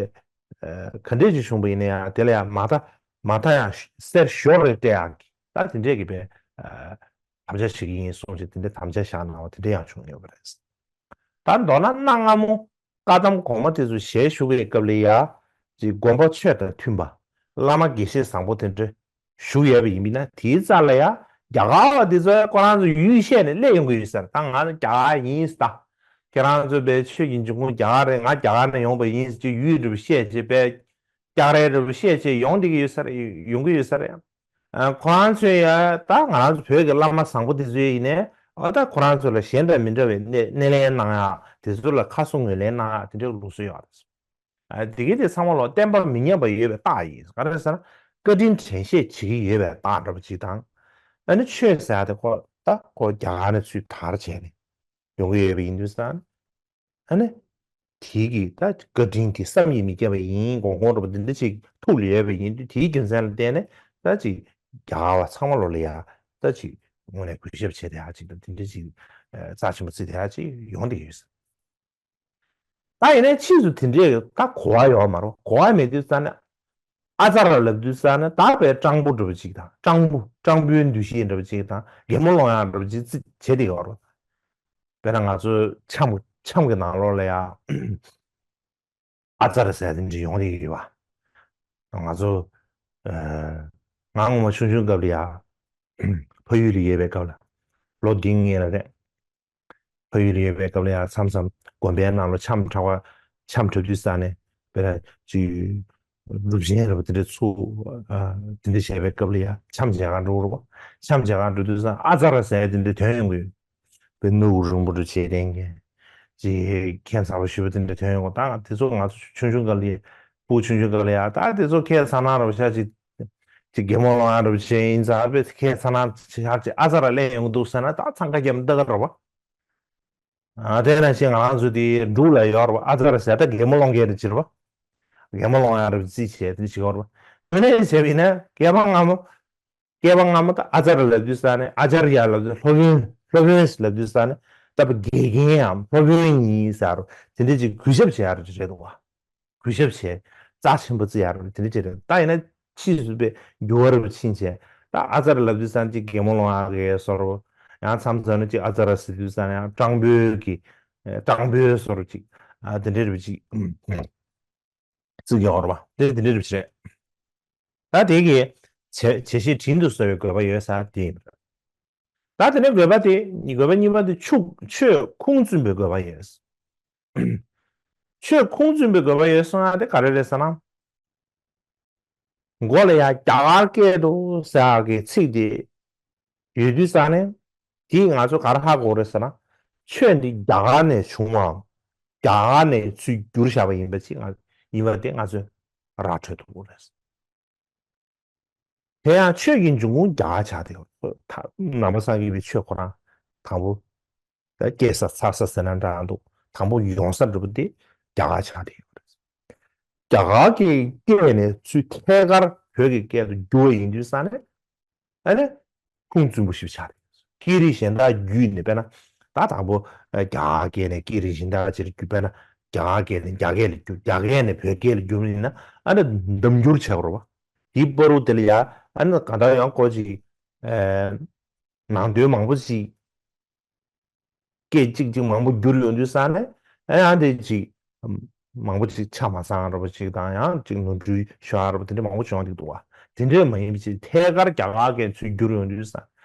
ག་འདྲས་ཅིག་བྱུང་པ་ཡིན་ན་ཡང་དེ་ལ་ཡང་མ་མཐའ་མ་མཐའ་ཡང་གསེར་ཞོ་རེ་སྤྲད་ཡག་གི་ད་དེ་འདྲས་ཀྱི་བའི་དམ་བཅའ་བྱེད་ཀྱི་ཡིན་གསུངས་ཞེས་དེ་འདྲའི་དམ་བཅའ་བཞག་གནང་བ་དེ་འདྲས་ཡང་བྱུང་ཡོད་པ་རེད། ད་མདོར་ན་གནའ་སྔ་མོ། བཀའ་གདམས་གོང་མ་དེ་ཚོ་ཞལ་བཞུགས་པའི་སྐབས་ལ་ཡ། ཅིག་དགོན་པ་ཆོས་དང་མཐུན་པ། བླ་མ་དགེ་བཤེས་བཟང་པོ་དེ་འདྲ་བཞུགས་ཡོད་པ་ཡིན་པས་ན་དེའི་རྩ་ལ་ཡ། རྒྱ་གར་བ་དེ་ཚོ་ཁོ་རང་ཚོ་ཡུལ་བཤད་ནས་སླེབས་ཡོང་གི་ཡོད་ས་རེད་ད་ང་ཚོ་རྒྱ་གར་ཡིན་ས་ད། ཁྱེད་རང་ཚོ་པའི་ཆོས་ཀྱི་འབྱུང་ཁུངས་རྒྱ་གར་རེད་ང་རྒྱ་གར་ནས་ཡོང་པ་ཡིན་ཟེར་ཅིག་ཡུལ་འདྲ་པོ་བཤད་བྱས་པའི། རྒྱ་གར་རེད་འདྲ་པོ་བཤད་བྱས་ཡོང་བསྡད་ཀྱི་ཡོད་ས་རེད་ཡོང་གི་ཡོད་ས་རེད། ཨ། ཁོ་རང་ཚོས་ཡ་ད་ང་རང་ཚོ་བོད་ཀྱི་བླ་མ་བཟང་པོ་དེ་ཚོའི་ཡིན་ནའི་ཨ་ད་ཁོ་རང་ཚོ་ལ་གཞན་དང་མི་འདྲ་བའི་སྣེ་སྣེ་ལེན་གནང་ཡག་དེ་ཚོ་ལ་ཁ་གསོ་ངོས་ལེན་གནང་ཡག་དེ་འདྲའི་ལུགས་སྲོལ་ཡོད་རེད། ཨ། དེ་གི་དེ་ཚང་མ་ལོ་བསྟན་པ་མི་ཉམས་པ་ཡོད་པའི་རྟགས་ཡིན། ག་རེ་ཟེར་ན་བཀའ་དྲིན་དྲན་ཤེས་བྱེད་ཀྱི་ཡོད་པའི་རྟགས་འདྲ་པོ་ཅིག་དང་། ཨ་ནི་ཆོས་ཟེར་ཡག་དེ་ཁོ་ད་ཁོ་རྒྱ་གར་ནས་ཚུར་དར་བྱས་ནས་ཡོང་གི་ཡོད་པ་ཡིན་དུས་ཙང་། ཨ་ནི། དེའི་གི་ད་བཀའ་དྲིན་དེ་བསམ་གྱིས་མི་ཁྱབ་པ་ཡིན་དགོངས་དགོངས་འདྲ་པོ་འདི་འདྲ་ཅིག་ཐུགས་ལ་ཡོད་པ་ཡིན་དུས་དེའི་རྒྱུ་མཚན་ལ་བརྟེན་ནས་ད་ཅིག་རྒྱ་གར་བ་ཚང་མ་ལོ་ལ་ཡ་ད་ཅིག་དངོས་གནས་གུས་ཞབས་བྱེད་བསྡད་ཡག་ཅིག་དང་དེ་འདྲ་ཅིག་རྩ་ཆེན་པོ་བརྩི་བསྡད་ཡག་ཅིག་ཡོང་བསྡད་ཡོད་ས། ད་ཡིན་ནའི་ཕྱིས་སུ་དེ་འདྲའི་ད་གོ་བ་ཡོད་མ་རེད། གོ་བ་མེད་དུས་ཙ་ན། ཨ་ཙ་ར་ལབ་དུས་ཙ་ན་ད་པའི་སྤྲང་པོ་འདྲ་པོ་ཅིག་དང་སྤྲང་པོ་སྤྲང་པོའི་འདུ་ཤེས་འདྲ་པོ་ཅིག་དང་གད་མོ་སློང་ཡག་འདྲ་པོ་ཅིག་བརྩི་བྱེད་བསྡད་ཡོད་རེད། དཔེར་ན་ང་ཚོ་འཆམ་ འཆམ་གྱི་ནང་ལོགས་ལ་ཡ། ཨ་ཙར་ཟེར་དེ་འདྲ་ཡོང་གི་ཡོད་པ། ང་ཚོ་ཨ་ང་ངོ་མ་ཆུང་ཆུང་སྐབས་ལ་ཡ། ཕ་ཡུལ་ལ་ཡོད་པའི་སྐབས་ལ། ལོ་འདི་སྔོན་ལ་རེད། ཕ་ཡུལ་ལ་ཡོད་པའི་སྐབས་ལ་ཡང་མཚམས་མཚམས་དགོན་པའི་ནང་ལ་འཆམ་འཁྲབ་པ། འཆམ་འཁྲབ་དུས་ས་ནས་དཔེར་ན་ཅིག་སྒྲུབ་ཆེན་རེད་པ། དེ་འདྲ་ཚུགས། ཨ་དེ་འདྲ་བྱས་པའི་སྐབས་ལ་ཡང་འཆམ་མཇལ་ཁ་འགྲོ་རེད་པ། འཆམ་མཇལ་ཁ་འགྲོ་དུས་ས་ཨ་ཙར་ཟེར་དེ་འདྲ་ཐོན་ཡོང་གི་ཡོད། དཔེ་སྣུག་རིང་པོ་འདྲ་བྱས་དེ་འདྲ། ཅིག་ཁྱད་མཚར་པོ་ཞེ་པོ་དེ་འདྲ་ཐོན་ཡོང་གི། ད་དེ་ཚོ་ང་ཚོ་ཆུང་ཆུང་སྐབས་ལ་ཡ། སྤུ་གུ་ཆུང་ཆུང་སྐབས་ལ་ཡ། ད་དེ་ཚོ་ཁྱད་མཚར་སྣང་རེད་པ། ཤ་ཅིག་ཅིག་གད་མོ་ལོང་ཡ་འདྲ་པོ་བྱས་ཡིན་ཙང་། དཔེ་ཁྱད་མཚར་སྣང་ཆེ་ཤག་ཅིག་ཨ་ཙར་སླེབས་ཡོང་གི་འདུག་ཟེར་ན་ད་འཚང་ཁ་རྒྱབ་ལྟ་གི་རེད་པ། ཨ་དེ་ནང་བཞིན་ང་རང་ཚོ་དེ་འབྲུག་ལ་ཡོད་རེད་པ། ཨ་ཙར་ཟེར་ད་གད་མོ་ལོང་མཁན་རེད་ཅིག་རེད་པ། གད་མོ་ལོང་ཡ་འདྲ་པོ་རྩིས་བྱས་དེ་འདྲ་བྱེད་ཀྱི་ཡོད་རེད་པ། དེ་ནས་བྱས་པ་ཡིན་ན་སྐྱེས་པ་སྔ་མོ། སྐྱེས་པ་སྔ་མོ་ད་ཨ་ཙར་ལབ་དུས་ས་ནས། ཨ་ཙརྱ་ལབ་དུས། སློབ་དཔོན། སློབ་དཔོན་ལབ་དུས་ས་ནས་ད་དགེ་རྒན་ཡང་སློབ་དཔོན་ཡིན་ཟེར་རོ། དེ་འདྲ་ཅིག་གུས་ཞབས་བྱེད་ཡ་རེད་ཅིག་རེད་འདུག་པ། གུས་ཞབས་བྱས། རྩ་ཆེན་པོ་བརྩི་ཡ་རེད། དེ་འདྲ་ཅིག་རེད། ད་ཡིན་ན་ཕྱིས་སུ་དཔེ་འགྱུར་བ་རེ་ཕྱིན་བྱས། ད་ཨ་ཙར་ལབ་དུས་ས་ནས་ཅིག་གད་མོ་ལོང་ཡ་གི་བཟོ་འདྲ། ཡང་མཚམས་མཚམས་ནས་ཅིག་ཨ་ཙར་ཟེར་དུས་ས་ནས་ཡང་སྤྲང་པོའི་གི། ཨ་སྤྲང་པོའི་བཟོ་འདྲ་ཅིག། ཨ་དེ་འདྲ་རེ་ཅིག་བརྩི་གི་ཡོད་རེད་པ། དེ་དེ་འདྲ་རེ་ཅིག་རེད། ད་དེ་གི་བྱ་བྱ་བྱེད་དྲིན་དུ་གཟོ་བའི་དགོས་པ་ཡོད་ས་དེ་ཡིན། ད་དེ་ནས་དགོས་པ་དེ། དགོས་པ་གཉིས་པ་དེ་ཆོས། ཆོས་ཁུངས་བཙུན་པའི་དགོས་པ་ཡོད། ཆོས་ཁུངས་བཙུན་པའི་དགོས་པ་ཡོད་སོང་ང་དེ་ག་རེ་རེད་ཟེར་ན། མགོ་ལ་ཡ་རྒྱ་གར་སྐད་དུ་ཟེར་གི་ཚིག་དེ་ཡོད་དུས་ས་ནས། དེས་ང་ཚོས་ག་རེ་ཧ་གོ་རེད་ཟེར་ན། ཆོས་འདི་རྒྱ་གར་ནས་བྱུང་བའམ་རྒྱ་གར་ནས་ཚུར་བསྒྱུར་བཞག་པ་ཡིན་པ་ཅིག་ང་ཡིན་པ་དེ་ང་ཚོས་ར་འཕྲོད་ཐུབ་ཀྱི་རེད། དེ་ཡང་ཆོས་ཀྱི་འབྱུང་ཁུངས་རྒྱ་གར་ཆགས་བསྡད་ཡོད། ད་ནང་པ་སངས་རྒྱས་པའི་ཆོས་ཁོ་རང་དང་པོ། ད་སྐྱེ་ས་འཚར་ས་ཟེར་ན་འདྲ་འདུག། དང་པོ་ཡོང་ས་འདྲ་པོ་དེ་རྒྱ་གར་ཆགས་བསྡད་ཡོད་རེད། རྒྱ་གར་གྱི་སྐད་ནས་ཚུར་ཐད་ཀར་བོད་ཀྱི་སྐད་དུ་བསྒྱུར་བ་ཡིན་དུས་ས་ནས། ཨ་ནི་ཁུངས་བཙུན་པོ་ཞིག་ཆགས་རེད། སྐད་རིགས་གཞན་དག་བརྒྱུད་ནས། དཔེར་ན་ད་དང་པོ་ཨ་རྒྱ་གར་སྐད་ནས་སྐད་རིགས་གཞན་དག་ཅིག་ལ་བསྒྱུར། དཔེར་ན་རྒྱ་གར་སྐད་ནས་རྒྱ་སྐད་ལ་བསྒྱུར། རྒྱ་སྐད་ནས་བོད་སྐད་ལ་བསྒྱུར་བ་ཡིན་ན། ཨ་ནི་གདམ་འགྱུར་བྱེད་དགོས་རེད་པ། དེའི་བར་དུ་དེ་ལ་ཡ་ཨ་ནི་གང་ལྟར་ཡང་ཁོ་ཅིག་ཨ་ནང་དོན་མང་པོ་ཅིག་སྐད་གཅིག་གཅིག་མང་པོ་བསྒྱུར་ཡོང་དུས་ས་ནས། ཨ་ཡང་དེ་ཅིག་མང་པོ་ཅིག་ཆ་མ་ཚང་འདྲ་པོ་ཅིག་དང་། ཡང་ཅིག་ནོར་འཁྲུལ་ཤོར་འདྲ་པོ་དེ་འདྲ་མང་པོ་བྱུང་བསྡད་འདུག་པ། དེ་འདྲ་མ་ཡིན་པ་ཅིག་ཐད་ཀར་རྒྱ་གར་སྐད་ཚུར་བསྒྱུར་ཡོང་དུས་ས་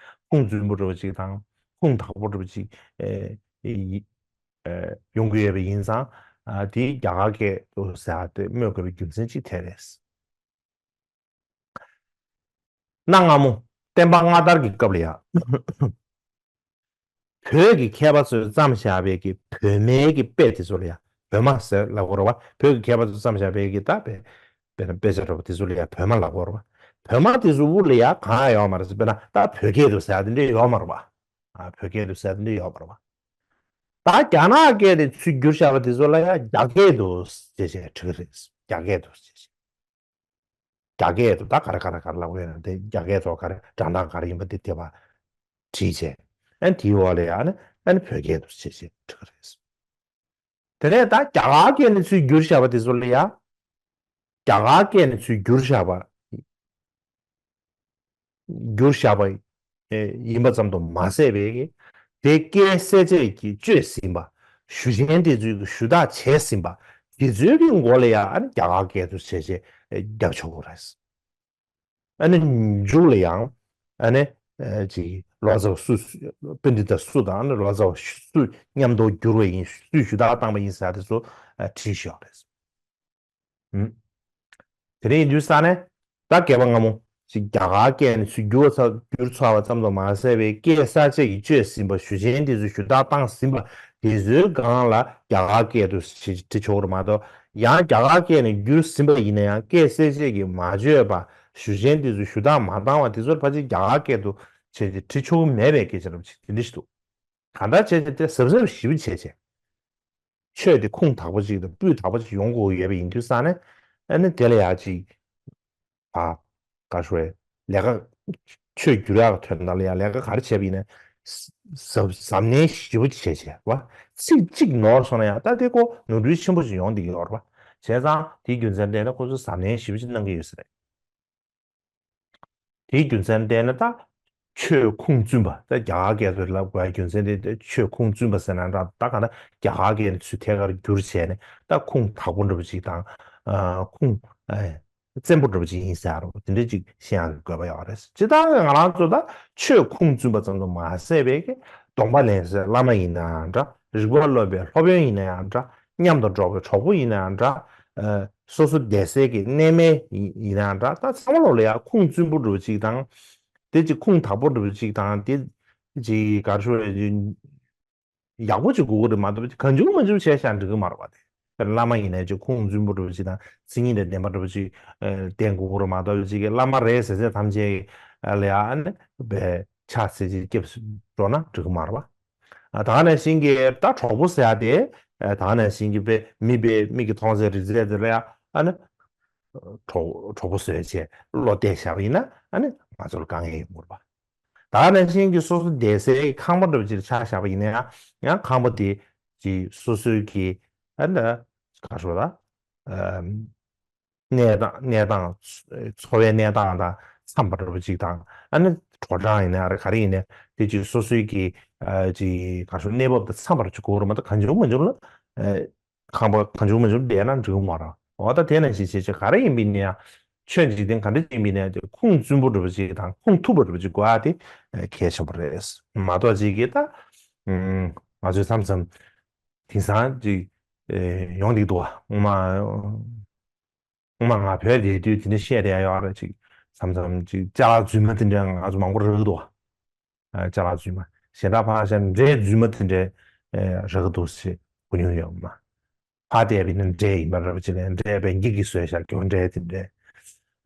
ཁུངས་བཙུན་པོ་འདྲ་པོ་ཅིག་དང་ཁུངས་དག་པོ་འདྲ་པོ་ཅིག་ཨེ་ཨེ་ཡོང་གི་ཡོད་པ་ཡིན་ཙང་། ཨ་དེ་རྒྱ་གར་སྐད་དུ་ཟེར་བ་དེ་སྨོས་དགོས་པའི་རྒྱུ་མཚན་ཅིག་དེ་རེད། གནའ་སྔ་མོ་བསྟན་པ་སྔ་དར་གྱི་སྐབས་ལ་ཡ། བོད་ཀྱི་མཁས་པ་ཚོས་བརྩམས་བཞག་པའི་གི་བོད་སྨན་གྱི་དཔེ་དེ་ཚོ་ལ་ཡ་བོད་སྨྲ་ཟེར་ལབ་དགོས་རེད་པ། བོད་ཀྱི་མཁས་པ་ཚོས་བརྩམས་བཞག་པའི་གི་ད་དཔེ་དཔེ་དང་དཔེ་ཆ་འདྲ་པོ་དེ་ཚོ་ལ་ཡ་བོད་སྨྲ་ལབ་དགོས་རེད་པ། བོད་སྨྲ་དེ་ཚོ་དབུ་ལ་ཡ་གང་ཡང་ཡོད་མ་རེད། དཔེར་ན་ད་བོད་སྐད་དུ་ཟེར་དེ་འདྲ་ཡོད་མ་རེད་པ། ཨ་བོད་སྐད་དུ་ཟེར་དེ་འདྲ་ཡོད་མ་རེད་པ། ད་རྒྱ་ནག་སྐད་ནས་ཚུར་བསྒྱུར་བཞག་པ་དེ་ཚོ་ལ་ཡ་རྒྱ་སྐད་དུ་ཟེར་བྱས་འབྲི་གི་རེད། རྒྱ་སྐད་དུ་ཟེར་བྱས། རྒྱ་སྐད་དུ་ད་ག་རེ་ག་རེ་ག་རེ་ལབ་ཡོད་ན་དེ་རྒྱ་སྐད་དུ་ག་རེ་སྒྲ་གདངས་ག་རེ་ཡིན་པ་དེ་དེ་བ་བྲིས་བྱས། ཨ་ནི་དེའི་འོག་ལ་ཡང་ཨ་ནི་ཨ་ནི་བོད་སྐད་དུ་བྱས་བྱས་འབྲི་གི་རེད། དེ་ནས་ད་རྒྱ་གར་སྐད་ནས་ཚུར་བསྒྱུར་བཞག་པ་དེ་ཚོ་ལ་ཡང་རྒྱ་གར་སྐད་ནས་ཚུར་བསྒྱུར་བཞག་པ། བསྒྱུར་བཞག་པ་ཡིན་པ་ཙམ་དུ་མ་ཟད་པའི་གི། དེ་སྐད་གསལ་བྱེད་ཀྱིས་བཅོས་ཟིན་པ། ཞུ་ཆེན་དེ་ཚོས་ཀྱི་ཞུ་དག་བྱས་ཟིན་པ། དེ་ཚོའི་གི་མགོ་ལ་ཡང་ཨ་ནི་རྒྱ་གར་སྐད་དུ་བྱས་བྱས་རྒྱབ་ཆོག་གི་རེད། ཨ་ནི་མཇུག་ལ་ཡང་ཨ་ནི་ཅིག་ལོ་ཙཱ་བ་སུ། པཎྜི་ཏ་སུ་དང་ཨ་ནི་ལོ་ཙཱ་བ་སུ་མཉམ་དུ་བསྒྱུར་བ་ཡིན། སུས་ཞུ་དག་བཏང་བ་ཡིན་ཟེར་དེ་ཚོ་བྲིས་ཤག་རེད། ཨུམ། དེ་འདྲ་ཡིན་དུས་ས་ནས་ད་སྐྱེས་པ་སྔ་མོ་ཞིག་རྒྱ་གར་སྐད་ནས་ཚུར་བསྒྱུར་བ་ཚར། བསྒྱུར་ཚར་བ་ཙམ་དུ་མ་ཟད་པའི་སྐད་གསལ་བྱེད་ཀྱིས་བཅོས་ཟིན་པ། ཞུ་ཆེན་དེ་ཚོས་ཞུ་དག་བཏང་ཟིན་པ་དེ་ཚོའི་སྒང་ལ་རྒྱ་གར་སྐད་དུ་བྲིས་ཆོག་རེད་མ་གཏོགས། ཡང་རྒྱ་གར་སྐད་ནས་བསྒྱུར་ཟིན་པ་ཡིན་ན་ཡང་སྐད་གསལ་བྱེད་ཀྱིས་མ་བཅོས་པ། ཞུ་ཆེན་དེ་ཚོས་ཞུ་དག་མ་བཏང་བ་དེ་ཚོར་ཕལ་ཆེར་རྒྱ་གར་སྐད་དུ་བྲིས་ཆོག་གི་མེད་པའི་སྐད་ཆ་རབ་ཅིག་དེ་འདྲ་ཞིག་འདུག། གང་ལྟར་བྱས་ཏེ་དེ་གཟབ་གཟབ་ཞེ་པོ་བྱས་བྱས། ཆོས་དེ་ཁུངས་དག་པོ་ཅིག་དང་སྤུས་དག་པོ་ཅིག་ཡོང་དགོས་ཡོད་པ་ཡིན་དུས་ས་ནས། ཨ་ནི་དེ་ལ་ཡ་ཅིག་ཨ་ག་ཞུ་བའི་ལས་ཀ། ཆོས་བསྒྱུར་ཡག་དོན་དག་ལ་ཡ་ལས་ཀ་ག་རེ་བྱས་པ་ཡིན་ན། གཟབ་གཟབ་ནན་ཞེ་པོ་ཅིག་བྱས་བྱས་པ། ཚིག་གཅིག་ནོར་སོང་ན་ཡང་ད་དེ་ཁོ་ནོར་འཁྲུལ་ཆེན་པོ་ཅིག་ཡོང་བསྡད་ཀྱི་ཡོད་རེད་པ། བྱས་ཙང་དེའི་རྒྱུ་མཚན་བརྟེན་ནས་ཁོ་ཚོས་གཟབ་ནན་ཞེ་པོ་ཅིག་གནང་གི་ཡོད་ས་རེད། དེའི་རྒྱུ་མཚན་བརྟེན་ནས་ད་ ཆོས་ཁུངས་བཙུན་པ། ད་རྒྱ་གར་སྐད་དུ་ལབ་དགོས་རྒྱུ་མཚན་དེ་ཆོས་ཁུངས་བཙུན་པ་ཟེར་ན་འདྲ། ད་ག་ད་རྒྱ་གར་སྐད་ནས་ཚུར་ཐད་ཀར་བསྒྱུར་བྱས་ནས་ད་ཁུངས་དག་པོ་འདྲ་པོ་ཅིག་དང་། ཨ། ཁུངས་ཨ་བཙན་པོ་འདྲ་པོ་ཅིག་ཡིན་ཟེར་རོ། དེ་འདྲ་ཅིག་ཤེས་ཡག་གི་དགོས་པ་ཡོད་རེད། སྤྱིར་བཏང་ང་རང་ཚོ་ད་ཆོས་ཁུངས་བཙུན་པ་ཙམ་དུ་མ་ཟད་པའི་གི་གདོང་པ་ལེན་སའི་བླ་མ་ཡིན་ནའང་འདྲ། རིག་པ་སློབ་པའི་སློབ་དཔོན་ཡིན་ནའང་འདྲ། མཉམ་དུ་འགྲོགས་པའི་གྲོགས་པོ་ཡིན་ནའང་འདྲ། ཨ། སོ་སོ་བསྡད་སའི་གི་གནས་མལ་ཡིན་ནའང་འདྲ། ད་ཚང་མ་ལོག་ལ་ཡ་ཁུངས་བཙུན་པོ་འདྲ་པོ་ཅིག་དང་། དེ་ཅིག་ཁུངས་དག་པོ་འདྲ་པོ་ཅིག་དང་། དེ་ཅིག་ག་རེ་ཞུ་དགོས་རེད། ཡག་པོ་ཅིག་དགོས་ཀྱི་རེད་མ་གཏོགས་གང་བྱུང་མང་བྱུང་བྱས་བཞག་འགྲིག་གི་མ་རེད་པ། དེ་བླ་མ་ཡིན་ནའི་ཅིག་ཁུངས་བཙུན་པོ་འདྲ་པོ་ཅིག་དང་། མཚན་ཉིད་དང་ལྡན་པ་འདྲ་པོ་ཅིག་ཨ་ལྡན་དགོས་ཀྱི་རེད་མ་གཏོགས། ཅིག་གི་བླ་མ་རེད་ཟེར་ཚད་ཐམས་ཅད་ལ་ཡ་ཨ་ནི་བའི་ཕྱག་འཚལ་ཅིག་སྐྱབས་སུ་འགྲོ་ན་འགྲིག་གི་མ་རེད་པ། ཨ། ད་ག་ནང་བཞིན་གྱི་ད་གྲོགས་པོ་ཟེར་ཡ་དེ། ཨ། ད་ག་ནང་བཞིན་གྱི་བའི་མི་བའི་མིག་གིས་མཐོང་ཚད་རིག་ཚད་དེ་ལ་ཡ་ཨ་ནི་གྲོགས་གྲོགས་པོ་བཟོས་བྱས་བློ་གཏད་བཞག་པ་ཡིན་ན་ཨ་ནི་ང་ཚོ་ལ་དཀའ་ངལ་ཡོང་གི་མ་རེད་པ། ད་ག་ནང་བཞིན་གྱི་སོ་སོ་བསྡད་སའི་ཁང་པ་འདྲ་པོ་ཅིག་ལ་ཆ་བཞག་པ་ཡིན་ན་ཡང་། ཡང་ཁང་པ་དེ་ཅིག་སོ་སོའི་གི་ཨ་ནི་ག་རེ་ཞུ་དགོས་རེད། ཨ། གནས་སྟངས་གནས་སྟངས་འཚོ་བའི་གནས་སྟངས་དང་འཚམས་པ་འདྲ་པོ་ཅིག་དང་། ཨ་ནི་དྲོ་གྲང་ཡིན་ན་རེད། ག་རེ་ཡིན་ནའི་དེ་ཅིག་སོ་སོའི་གི་ཨ་ཅིག་ག་རེ་ཞུ་དགོས། གནས་བབ་དང་འཚམས་པ་འདྲ་ཅིག་དགོས་རེད་མ་གཏོགས་གང་བྱུང་མང་བྱུང་ལ་ཨ་ཁང་པ་གང་བྱུང་མང་བྱུང་བསྡད་ན་འགྲིག་གི་མ་རེད། འོ་ད་དེ་ནང་བཞིན་བྱས་བྱས་ག་རེ་ཡིན་པ་ཡིན་ན་ཡང་། ཆོས་འཇིག་རྟེན་ག་འདྲ་ཅིག་ཡིན་པ་ཡིན་ན་ཡང་ཁུངས་བཙུན་པོ་འདྲ་པོ་ཅིག་དང་ཁུངས་ཐུབ་པ་འདྲ་པོ་ཅིག་དགོས་ཡ་དེ་གལ་ཆེན་པོ་རེད་མ་གཏོགས། ཅིག་གི་ད་ང་ཚོས་མཚམས་མཚམས་དེང་སང་ཅིག་ཡོང་བསྡད་འདུག་པ། ངོ་མ། སྔོན་མ་ང་བོད་བསྡད་དུས་དེ་འདྲ་བཤད་བསྡད་ཡ་ཡོད་རེད། ཅིག་མཚམས་མཚམས་ཅིག་ཅ་ལག་རྫུན་མ་དེ་འདྲ་ང་ཚོ་མང་པོ་རག་གི་འདུག་པ། ཨ། ཅ་ལག་རྫུན་མ། གཞན་དག་ཕར་བཞག་འབྲས་རྫུན་མ་དེ་འདྲ་ཨེ་རག་གི་འདུག་ཟེར་གོ་མྱོང་ཡོད་མ། ཕར་བལྟས་པ་ཡིན་ན་འབྲས་ཡིན་པ་འདྲ་པོ་ཅིག་ལ་འབྲས་དཔེ་འགྱིག་གིས་བཟོས་བཞག་གི་འབྲས་དེ་འདྲ་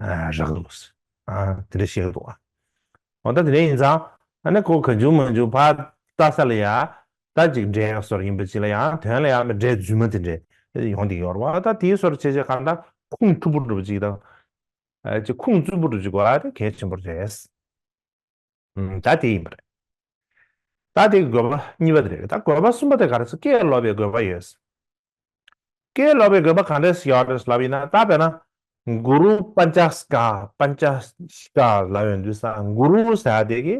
ཨ་རག་གི་འདུག་ཟེར། ཨ། དེ་འདྲ་བཤད་གི་འདུག་པ། འོ་ད་དེ་འདྲ་ཡིན་ཙང་། ཨ་ནི་ཁོ་གང་བྱུང་མང་བྱུང་ཕར་ལྟ་ས་ལ་ཡ། ད་ཅིག་འབྲས་སོར་ཡིན་པ་ཅིག་ལ་ཡང་དོན་ལ་ཡང་འབྲས་རྫུན་མ་དེ་འདྲ་ཡོང་བསྡད་ཡོད་རེད་པ། ད་དེའི་སོར་བྱས་བྱས་གང་ལྟར་ཁུངས་ཐུབ་པོ་འདྲ་པོ་ཅིག་དང་། ཨ། ཅིག་ཁུངས་བཙུན་པོ་འདྲ་པོ་ཅིག་དགོས་ཡ་དེ་གལ་ཆེན་པོ་རེད། ཨུམ། ད་དེ་ཡིན་པ་རེད། ད་དེ་དགོས་པ་གཉིས་པ་དེ་རེད། ད་དགོས་པ་གསུམ་པ་དེ་ག་རེ་ཟེར། སྐད་ལོབས་པའི་དགོས་པ་ཡོད། སྐད་ལོབས་པའི་དགོས་པ་ག་འདྲ་ཞིག་ཡོད་རེད་ལབ་ཡིན་ན། ད་དཔེར་ན་གུ་རུ་པཉྩ་ཤི་ཀ། པཉྩ་ཤི་ཀ་ལབ་ཡོང་དུས་ས་གུ་རུ་ཟེར་ཡ་དེ་གི་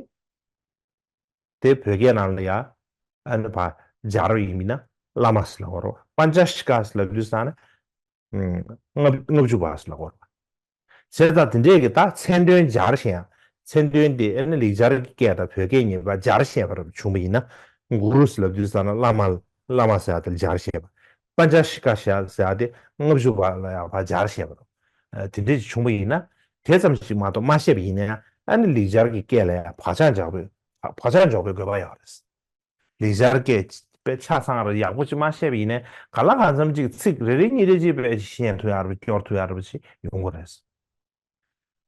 དེ་བོད་སྐད་ནང་ལ་ཡ་ཨ་ནི་ཕར་སྦྱར་བ་ཡིན་ན་བླ་མ་ཟེར་ལབ་དགོས་རེད། པཉྩ་ཤི་ཀ་ཟེར་ལབ་དུས་ས་ནི་ལྔ་ལྔ་བཅུ་པ་ཟེར་ལབ་དགོས་རེད། བྱས་ཙང་དེ་འདྲས་ཀྱི་ད་མཚན་དོན་སྦྱར་བཞག་ཡ། མཚན་དོན་དེ་ཨ་ནི་ལེགས་སྦྱར་གྱི་སྐད་དང་བོད་སྐད་གཉིས་པ་སྦྱར་བཞག་པ་རབ་བྱུང་བ་ཡིན་ན། གུ་རུ་ཟེར་ལབ་དུས་ཙ་ན་བླ་མ། བླ་མ་ཟེར་ཡ་དེ་ལ་སྦྱར་བཞག་པ། པཉྩ་ཤི་ཀ་ཟེར་ཡ་དེ་ལྔ་བཅུ་པ་ལ་ཡང་ཕར་སྦྱར་བཞག་པ་རེད། ཨ། དེ་འདྲས་ཅིག་བྱུང་བ་ཡིན་ན། དེ་ཙམ་ཞིག་མ་གཏོགས་མ་བཤད་པ་ཡིན་ན་ཡང་། ཨ་ནི་ལེགས་སྦྱར་གྱི་སྐད་ལ་ཡང་བག་ཆགས་འཇོག་པའི། བག་ཆགས་འཇོག་པའི་དགོས་པ་ཡོད་རེད། ལེགས་སྦྱར་སྐད་དཔེ་ཆ་ཚང་རེ་ཡག་པོ་ཅིག་མ་བཤད་པ་ཡིན་ན། གང་ལ་གང་འཚམ་ཅིག་ཚིག་རེ་རེ་གཉིས་རེ་ཅིག་དཔེ་ཤེས་ཐུབ་ཡག་རེ་སྐྱོར་ཐུབ་ཡག་རེ་ཅིག་ཡོང་གི་རེད།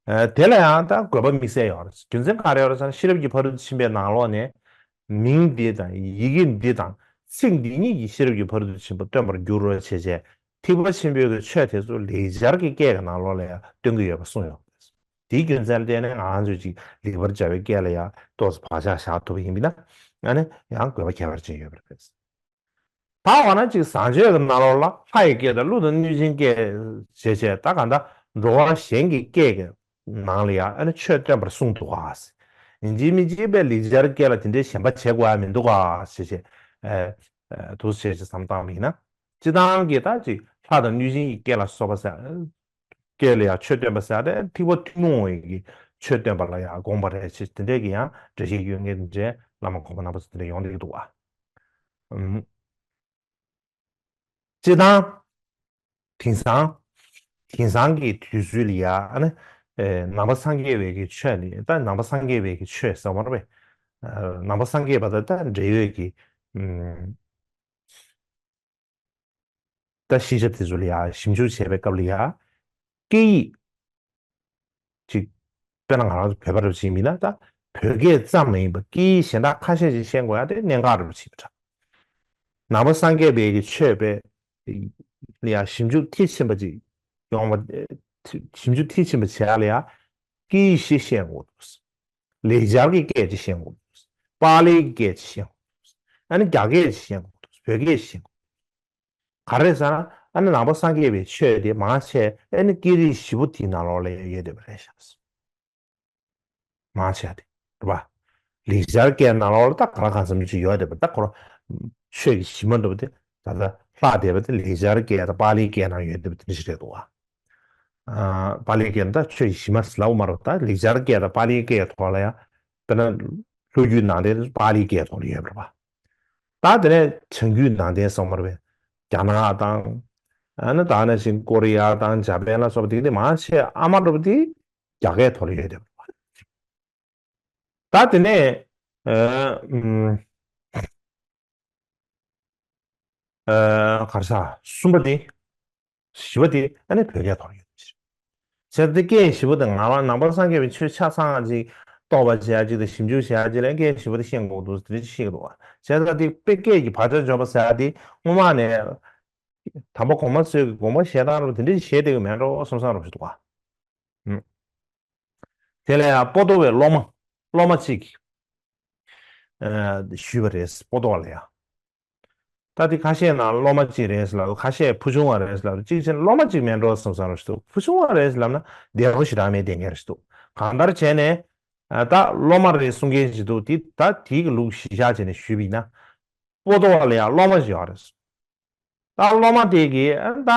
ཨ། དེ་ལ་ཡང་ད་དགོས་པ་དམིགས་བསལ་ཡོད་རེད། རྒྱུ་མཚན་ག་རེ་ཡོད་རེད་ཟེར་ན། ཤེས་རབ་ཀྱི་ཕ་རོལ་ཏུ་ཕྱིན་པའི་ནང་ལོགས་ནས་མིང་འདི་དང་ཡི་གེ་འདི་དང་ཚིག་འདི་གཉིས་ཀྱིས་ཤེས་རབ་ཀྱི་ཕ་རོལ་ཏུ་ཕྱིན་པ་སྟོན་པར་འགྱུར་རོ་བྱས་བྱས། ཐེག་པ་ཆེན་པོའི་གི་ཆོས་དེ་ཚོ་ལེགས་སྦྱར་གྱི་སྐད་ཀྱི་ནང་ལོགས་ལ་ཡང་སྟོན་གྱི་ཡོད་པ་གསུངས་ཡོད་རེད། དེའི་རྒྱུ་མཚན་ལ་བརྟེན་ནས་ང་ཚོས་ཅིག་ལེགས་པར་སྦྱར་བའི་སྐད་ལ་ཡང་ཏོག་ཙམ་བག་ཆགས་བཞག་ཐུབ་པ་ཡིན་པ་ན། ཨ་ནི་ཡང་དགོས་པ་ཁྱད་པར་ཅན་ཡོད་པ་རེད། ད་འོ་ན་ཅིག་བཟང་སྤྱོད་ཀྱི་ནང་ལོགས་ལ་ལྷ་ཡི་སྐད་དང་ཀླུ་དང་གནོད་སྦྱིན་སྐད་བྱས་བྱས། ད་གང་ལྟར་འགྲོ་བ་གཞན་གྱི་སྐད་ཀྱི་ནང་ལ་ཡང་ཨ་ནི་ཆོས་སྟོན་པར་གསུངས་འདུག་ག། ཡིན་གཅིག་མིན་གཅིག་པའི་ལེགས་སྦྱར་སྐད་ལ་དེ་འདྲའི་ཞེན་པ་བྱེད་དགོས་ཡ་མི་འདུག་ག་བྱས་བྱས། ཨ། ཨ། འདུག་སེ་བྱས་བྱས་བསམ་བཏང་བ་ཡིན་ན། སྤྱིར་བཏང་གི་ད་ཅིག་ལྷ་དང་གནོད་སྦྱིན་གྱི་སྐད་ལ་སོགས་པ་ཟེར། སྐད་ལ་ཡང་ཆོས་སྟོན་པ་ཟེར་ཡ་དེ་ཐེག་པ་ཐུན་མོང་བའི་གི་ཆོས་སྟོན་པ་ལ་ཡང་དགོངས་པ་རེད་ཅེས། དེ་འདྲས་ཀྱི་ཡང་འགྲེལ་བཤད་ཡོད་མཁན་དེ་འདྲའི་བླ་མ་གོང་མ་རྣམ་པ་ཚོ་དེ་འདྲ་ཡོང་བསྡད་ཀྱི་འདུག་ག། ཨུམ། སྤྱིར་བཏང་། དེང་སང་། དེང་སང་གི་དུས་ཚོད་ལ་ཡ་ཨ་ནི། ཨེ། ནང་པ་སངས་རྒྱས་པའི་གི་ཆོས་ནི། ད་ནང་པ་སངས་རྒྱས་པའི་གི་ཆོས་ཟེར་བ་རེད་པས། ཨ། ནང་པ་སངས་རྒྱས་པ་དང་ད་འབྲེལ་ཡོད་ཀྱི། ཨུམ། ད་ཤེས་བྱ་དེ་ཚོ་ལ་ཡ་ཞིབ་འཇུག་བྱས་པའི་སྐབས་ལ་ཡ། སྐད་ཡིག་ཅིག་དཔེར་ན་ང་རང་ཚོ་བོད་པ་རབ་ཅིག་མིན་ན། ད་བོད་སྐད་ཙམ་མ་ཡིན་པར་སྐད་ཡིག་གཞན་དག་ཁ་ཤས་ཤིག་ཤེས་དགོས་ཡ་དེ་གནད་འགག་རབ་ཅིག་འདྲ། ནང་པ་སངས་རྒྱས་པའི་གི་ཆོས་པའི་ལ་ཡ་ཞིབ་འཇུག་མཐིལ་ཕྱིན་པ་ཅིག་ཡོང་བ། ཞིབ་འཇུག་མཐིལ་ཕྱིན་པ་བྱེད་ཡ་ལ་ཡ། སྐད་ཡིག་བཞི་ཤེས་དགོས་འདུག། ལེགས་སྦྱར་གྱི་སྐད་ཅིག་ཤེས་དགོས་འདུག། པཱ་ལིའི་སྐད་ཅིག་ཤེས་དགོས་འདུག། ཨ་ནི་རྒྱ་སྐད་ཅིག་ཤེས་དགོས་འདུག། བོད་སྐད་ཅིག་ཤེས་དགོས་འདུག། ག་རེ་ཟེར་ན། ཨ་ནི་ནང་པ་སངས་རྒྱས་པའི་ཆོས་དེ་མང་ཆེ་ཨ་ནི་སྐད་རིགས་བཞི་པོ་དེའི་ནང་ལོགས་ལ་ཡོད་བསྡད་པ་རེད་ཤག། མང་ཆེ་དེ་རེད་པ། ལེགས་སྦྱར་སྐད་ནང་ལོགས་ལ་ད་ག་ལ་གང་འཚམ་ཅིག་ཡོད་བསྡད་པ། ད་ཁོ་རང་ཆོས་ཀྱི་གཞི་མ་འདྲ་བོ་དེ་ད་ལྟ་ལྷག་བསྡད་པ་དེ་ལེགས་སྦྱར་སྐད་དང་པཱ་ལིའི་སྐད་ནང་ཡོད་བསྡད་པ་དེ་འདྲ་ཞིག་རེད་འདུག་བ། ཨ། པཱ་ལིའི་སྐད་ད་ཆོས་ཀྱི་གཞི་མ་ཟེར་ལབ་མ་རེད། ད་ལེགས་སྦྱར་སྐད་དང་པཱ་ལིའི་སྐད་ཐོག་ལ་ཡང་དཔེར་ན་ལྷོ་རྒྱུད་ནང་བསྟན་པཱ་ལིའི་སྐད་ཐོག་ལ་ཡོད་པ་རེད་པ། ད་དེ་ནས་བྱང་རྒྱུད་ནང་བསྟན་སོགས་མ་རེད་པས། རྒྱ་ནག་དང་། ཨ་ནི་ད་ནང་བཞིན་ཀོ་རི་ཡ་དང་འཇར་པན་ལ་སོགས་པ་དེ་ག་དེ་མང་ཆེ་ཨ་མ་འདྲ་བོ་དེ་རྒྱ་སྐད་ཐོག་ལ་ཡོད་བསྡད་པ་རེད་པ། ད་དེ་ནས་ཨ་ཨམ་ཨ་ག་རེ་ཟ། གསུམ་པ་དེ། བཞི་པ་དེ་ཨ་ནི་བོད་སྐད་ཐོག་ཡོད་པ་ཞིག་བྱས་ཙང་དེ་སྐད་བཞི་པོ་དེ་ང་རང་ནང་པ་སངས་རྒྱས་པའི་ཆོས་ཆ་ཚང་ཅིག་རྟོགས་པ་བྱེད་ཡ་ཅིག་དང་ཞིབ་འཇུག་བྱེད་ཡ་ཅིག་ལ་སྐད་བཞི་པོ་དེ་ཤེས་དགོས་འདུག་དེ་འདྲ་ཅིག་ཤེས་ཀྱི་འདུག་བ། བྱས་ཙང་དེ་དཔེ་སྐད་ཀྱི་བག་ཆགས་འཇོག་པ་ཟེར་ཡ་དེ་སྔོན་མ་ནས་དམ་པ་གོང་མ་ཚོས་ཀྱི་དགོངས་པ་བཞེས་སྟངས་རུ་དེ་འདྲ་ཞིག་བྱས་བསྡད་ཀྱི་མེད་འགྲོ་བསམ་བསམ་རུ་ཞིག་འདུག་བ། ཨུམ། དེ་ལ་ཡང་པོ་ཏོ་བའི་སློབ་མ། སློབ་མ་གཅིག་གིས་ཨ་ཞུས་པ་རེད། པོ་ཏོ་བ་ལ་ཡང་། ད་དེ་ཁ་ཤས་ནང་སློབ་མ་གཅིག་རེད་ལབ། ཁ་ཤས་ཕུ་ཆུང་བ་རེད་ལབ། གཅིག་བྱས་ན་སློབ་མ་གཅིག་མིན་འགྲོ་བསམ་བསམ་རུ་ཞིག་འདུག་ཕུ་ཆུང་བ་རེད་ལབ་ན་བདེ་པོ་ཞེ་དྲག་མེད་བསྡད་མཁན་རེད་འདུག་གང་ལྟར་བྱས་ནས་ཨ་ད་སློབ་མ་རེད་གསུང་མཁན་ཞིག་འདུག་དེ་ད་དེའི་གི་ལུགས་གཞི་བཞག་བྱས་ནས་ཞུས་པ་ཡིན་ན། པོ་ཏོ་བ་ལ་ཡང་སློབ་མ་ཞིག་ཡོད་རེད། ད་སློབ་མ་དེ་གིས་ཨ་ད་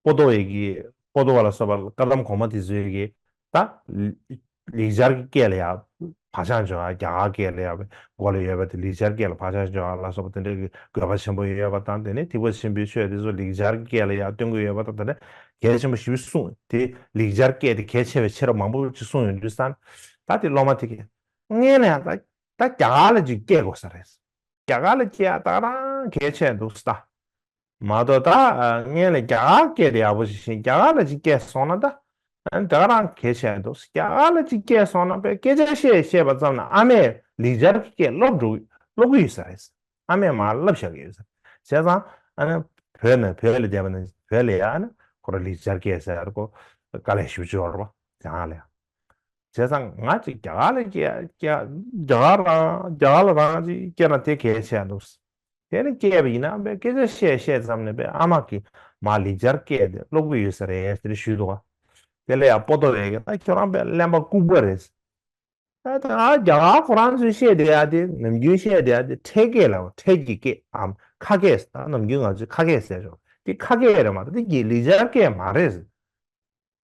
པོ་ཏོ་བའི་གི་པོ་ཏོ་བ་ལ་སོགས་པ་བཀའ་གདམས་གོང་མ་དེ་ཚོའི་གི་ད་ལེགས་སྦྱར་གྱི་སྐད་ལ་ཡང་བག་ཆགས་འཇོག་ཡ། རྒྱ་གར་སྐད་ལ་ཡང་མགོ་ལ་ཡོད་པ་དེ་ལེགས་སྦྱར་སྐད་ལ་བག་ཆགས་འཇོག་ཡ་ལ་སོགས་པ་དེ་འདྲའི་གི་དགོས་པ་ཆེན་པོ་ཡོད་པ་དང་། དེ་ནས་ཐེག་པ་ཆེན་པོའི་ཆོས་དེ་ཚོ་ལེགས་སྦྱར་གྱི་སྐད་ལ་ཡང་སྟོན་གྱི་ཡོད་པ་དང་། དེ་ནས་གལ་ཆེན་པོ་ཞེ་པོ་གསུངས། དེ་ལེགས་སྦྱར་སྐད་དེ་གལ་ཆེ་བའི་ཕྱིར་མང་པོ་ཅིག་གསུངས་ཡོང་དུས་ཙང་། ད་དེ་སློབ་མ་དེ་གིས་སྔོན་ལ་ཡང་ད་ད་རྒྱ་གར་ལ་ཅིག་སྐྱེལ་དགོས་ས་རེད། རྒྱ་གར་ལ་སྐྱེལ་ཡ་ད་ག་རང་གལ་ཆེ་འདུག་ས། མ་གཏོགས་ད་སྔོན་ལ་རྒྱ་གར་སྐད་དེ་ཡག་པོ་ཞིག་ཤེས། རྒྱ་གར་ལ་ཅིག་སྐྱེལ་སོང་ན་ད་ད་ག་རང་གལ་ཆེ་འདུག་རྒྱ་གར་ལ་ཅིག་སྐྱེལ་སོང་ན་དཔེ་སྐད་ཆ་བཤད་བཤད་པ་ཙམ་ན་ཨ་མས་ལེགས་སྦྱར་གྱི་སྐད་སློབ་འགྲོ་སློབ་གི་ཡོད་ས་རེད། ཨ་མས་མར་བསླབ་བཞག་གི་ཡོད་ས། བྱས་ཙང་ཨ་ནི་བོད་ནས་བོད་ལ་བསྡད་པ་ན་བོད་ལ་ཡ་ཨ་ནི་ཁོ་རང་ལེགས་སྦྱར་སྐད་ཟེར་ཡ་ཁོ་དཀའ་ལས་ཞེ་པོ་ཅིག་ཡོད་རེད་པ། རྒྱ་གར་ལ་ཡ། བྱས་ཙང་ང་ཅིག་རྒྱ་གར་ལ་སྐྱེ་སྐྱེ་རྒྱ་གར་རང་རྒྱ་གར་ལ་རང་ཅིག་སྐྱེས་ན་དེ་གལ་ཆེ་འདུག་དེ་ནི་སྐྱེས་པ་ཡིན་ན་དཔེ་སྐད་ཆ་བཤད་བཤད་ཙམ་ནས་དཔེ་ཨ་མ་གིས་མར་ལེགས་སྦྱར་སྐད་དེ་སློབ་གི་ཡོད་ས་རེད་ཟེར་ཞུས་འདུག་ག་དེ་ལ་ཡང་པོ་ཏོ་བས་ཀྱི་ད་ཁྱོད་རང་དཔེ་གླེན་པ་ལྐུགས་པ་རེད། ད་ད་ང་རྒྱ་གར་ཁོ་རང་ཚོས་བཤད་བསྡད་ཡ་དེ་ནམ་རྒྱུན་བཤད་བསྡད་ཡ་དེ་འཕྲེད་སྐད་ལ་འཕྲེད་ཀྱི་སྐད་འམ་ཁ་སྐད་ཟེར། ད་ནམ་རྒྱུན་ང་ཚོས་ཁ་སྐད་ཟེར་ཆོག་དེ་ཁ་སྐད་རེད་མ་གཏོགས་དེ་གི་ལེགས་སྦྱར་སྐད་མ་རེད།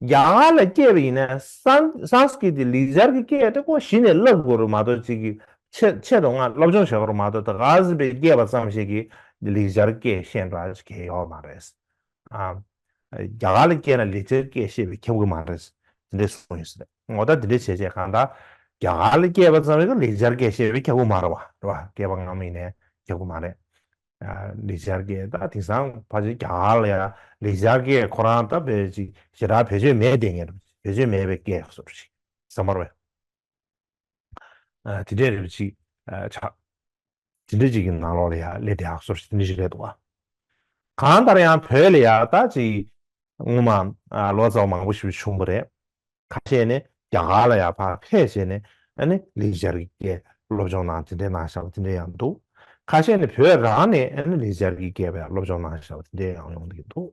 རྒྱ་གར་ལ་སྐྱེས་པ་ཡིན་ན་སང་སང་སྐྲིཏ་དེ་ལེགས་སྦྱར་གྱི་སྐད་དེ་ཁོ་གཞི་ནས་བསླབ་དགོས་རེད་མ་གཏོགས་ཅིག་གི་ཆེད་ཆེད་དུ་ང་སློབ་སྦྱོང་བྱེད་དགོས་རེད་མ་གཏོགས། ད་ག་ཟེ་པའི་སྐྱེས་པ་ཙམ་ཞིག་གིས་ལེགས་སྦྱར་སྐད་ཤེས་འགྲོ་ཡ་ཅིག་གང་ཡོད་མ་རེད། ཨ། རྒྱ་གར་ལ་སྐྱེས་ན་ལེགས་སྦྱར་སྐད་ཤེས་པས་ཁྱབ་ཀྱི་མ་རེད། དེ་འདྲས་གསུངས་ཡོད་ས་རེད། ངོ་ད་དེ་འདྲས་བྱས་བྱས་གང་ལྟར་རྒྱ་གར་ལ་སྐྱེས་པ་ཙམ་ཞིག་གིས་ལེགས་སྦྱར་སྐད་ཤེས་པས་ཁྱབ་ཀྱི་མ་རེད་བ། རེད་བ། སྐྱེས་པ་སྔ་མ་ཡིན་ནའི་ཁྱབ་ཀྱི་མ་རེད། ཨ། ལེགས་སྦྱར་སྐད་ད་དེང་སང་ཕལ་ཆེར་རྒྱ་གར་ལ་ཡང་ལེགས་སྦྱར་སྐད་ཁོ་རང་ད་དཔེ་ཅིག་ཞེ་དྲག་བེད་སྤྱོད་མེད་བསྡད་མཁན་རེད། བེད་སྤྱོད་མེད་པའི་སྐད་བཟོ་འདྲ་ཞིག་བསམ་པ་རེད། ཨ། དེ་འདྲས་རེད་པ་ཅིག་ཨ། ཆགས། དེ་འདྲས་ཅིག་གི་ནང་ལོགས་ལ་ཡང་སླེབས་བསྡད་ཡག་བཟོ་འདྲ་ཞིག་དེ་འདྲས་ཞིག་རེད་འདུག་བ། གང་ལྟར་ཡང་བོད་ལ་ཡང་ད་ཅིག་སྔོན་མ་ཨ། ལོ་ཙཱ་བ་མང་པོ་ཞིག་བྱུང་བ་རེད། ཁ་ཤས་ནི་རྒྱ་གར་ལ་ཡང་ཕར་ཕེབས་བྱས་ནས་ཨ་ནི་ལེགས་སྦྱར་གྱི་སྐད་སློབ་སྦྱོང་གནང་། དེ་འདྲའི་གནང་བཞག་པ་དེ་འདྲའི་ཡང་འདུག་ཁ་ཤས་ནི་བོད་རང་ནས་ཨ་ནི་ལེགས་སྦྱར་གྱི་སྐད་ཕར་སློབ་སྦྱོང་གནང་བཞག་པ་དེ་འདྲའི་ཡང་ཡོང་གི་འདུག་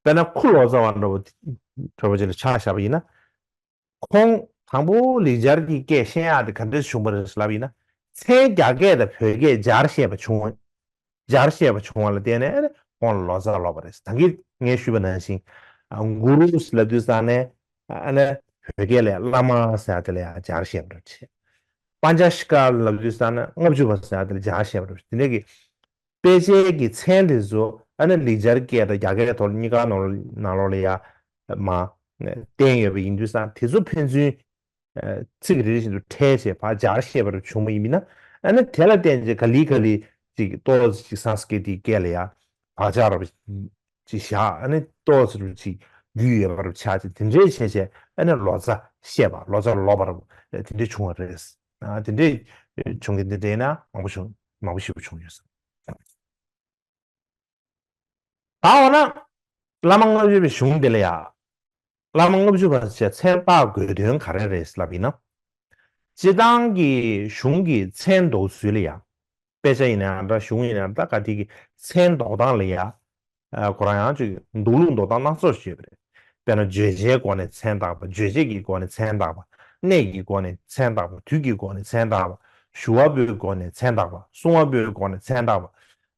དཔེར་ན་ཁུ་ལོ་ཙཱ་བ་འདྲ་བོ་འདྲ་བོ་ཅིག་ལ་ཆ་བཞག་པ་ཡིན་ན། ཁོང་དང་པོ་ལེགས་སྦྱར་གྱི་སྐད་ཤེས་ཡག་དེ་ག་འདྲས་བྱུང་བ་རེད་ལབ་ཡིན་ན། མཚན་རྒྱ་སྐད་དང་བོད་སྐད་སྦྱར་བཤད་པ་བྱུང་བ། སྦྱར་བཤད་པ་བྱུང་བ་ལ་བརྟེན་ནས་ཨ་ནི་ཁོང་ལ་ལོ་ཙཱ་ལབ་པ་རེད། ད་གིན་ངས་ཞུས་པ་ནང་བཞིན། ཨ། གུ་རུ་ལབ་དུས་ཙང་ནས་ཨ་ནི་བོད་སྐད་ལ་བླ་མ་ཟེར་ཡག་དེ་ལ་ཡང་སྦྱར་བཤད་པ་རེད། པཉྩ་ཤི་ཀ་ལབ་དུས་ཙང་ནས་ལྔ་བཅུ་པ་ཟེར་ཡག་དེ་ལ་སྦྱར་བཤད་པ་རེད། དེ་འདྲ་གི་དཔེ་ཆའི་གི་མཚན་དེ་ཚོ་ཨ་ནི་ལེགས་སྦྱར་སྐད་དང་རྒྱ་སྐད་ཐོག་གཉིས་ཀ་ནང་ལོགས་ལ་ཡ་མ་བསྟན་ཡོད་པ་ཡིན་དུས་ཙང་དེ་ཚོ་ཕན་ཚུན་ཚིག་རེ་རེ་བཞིན་དུ་ཕྲལ་བྱས་ཕར་སྦྱར་བཤད་པ་རུ་བྱུང་བ་ཡིན་ན། ཨ་ནི་དེ་ལ་བརྟེན་ཅིག་ག་ལེ་ག་ལེ་ཅིག་ཏོག་ཙམ་ཅིག་སཾ་སྐྲི་ཏའི་སྐད་ལ་ཡ་བག་ཆགས་རུ་ཅིག་བཞག་ཨ་ནི་ཏོག་ཙམ་རུ་ཅིག་རྒྱུས་ཡོད་པ་རུ་ཆགས་ཅིག་དེ་འདྲའི་བྱས་བྱས་ཨ་ནི་ལོ་ཙཱ་བཤད་པ་ལོ་ཙཱ་ལབ་པ་རུ་དེ་འདྲའི་བྱུང་བ་རེད། ཨ། དེ་འདྲའི་བྱུང་གི་འདི་འདྲའི་ན་མང་པོ་བྱུང་མང་པོ་ཞིག་བྱུང་ཡོད་ས། ད་འོ་ན་བླ་མ་ལྔ་བཅུ་པའི་གཞུང་འདི་ལ་ཡ། བླ་མ་ལྔ་བཅུ་པ་ཞེས་མཚན་བཏགས་དགོས་དོན་ག་རེ་རེད་ལབ་ཡིན་ན། སྤྱིར་བཏང་གི་གཞུང་གི་མཚན་འདོགས་ཚུལ་ལ་ཡ། དཔེ་ཆ་ཡིན་ན་ཡང་འདྲ་གཞུང་ཡིན་ན་ཡང་འདྲ་ག་དེ་གི་མཚན་འདོགས་སྟངས་ལ་ཡ། ཨ། ཁོ་རང་ཡང་ཅིག་འདོགས་ལུགས་འདོགས་སྟངས་སྣ་ཚོགས་ཤིག་ཡོད་པ་རེད། དཔེར་ན་བརྗོད་བྱའི་སྒོ་ནས་མཚན་བཏགས་པ། རྗོད་བྱེད་ཀྱི་སྒོ་ནས་མཚན་བཏགས་པ། གནས་ཀྱི་སྒོ་ནས་མཚན་བཏགས་པ། དུས་ཀྱི་སྒོ་ནས་མཚན་བཏགས་པ། ཞུ་བ་པོའི་སྒོ་ནས་མཚན་བཏགས་པ། གསུང་བ་པོའི་སྒོ་ནས་མཚན་བཏགས་པ།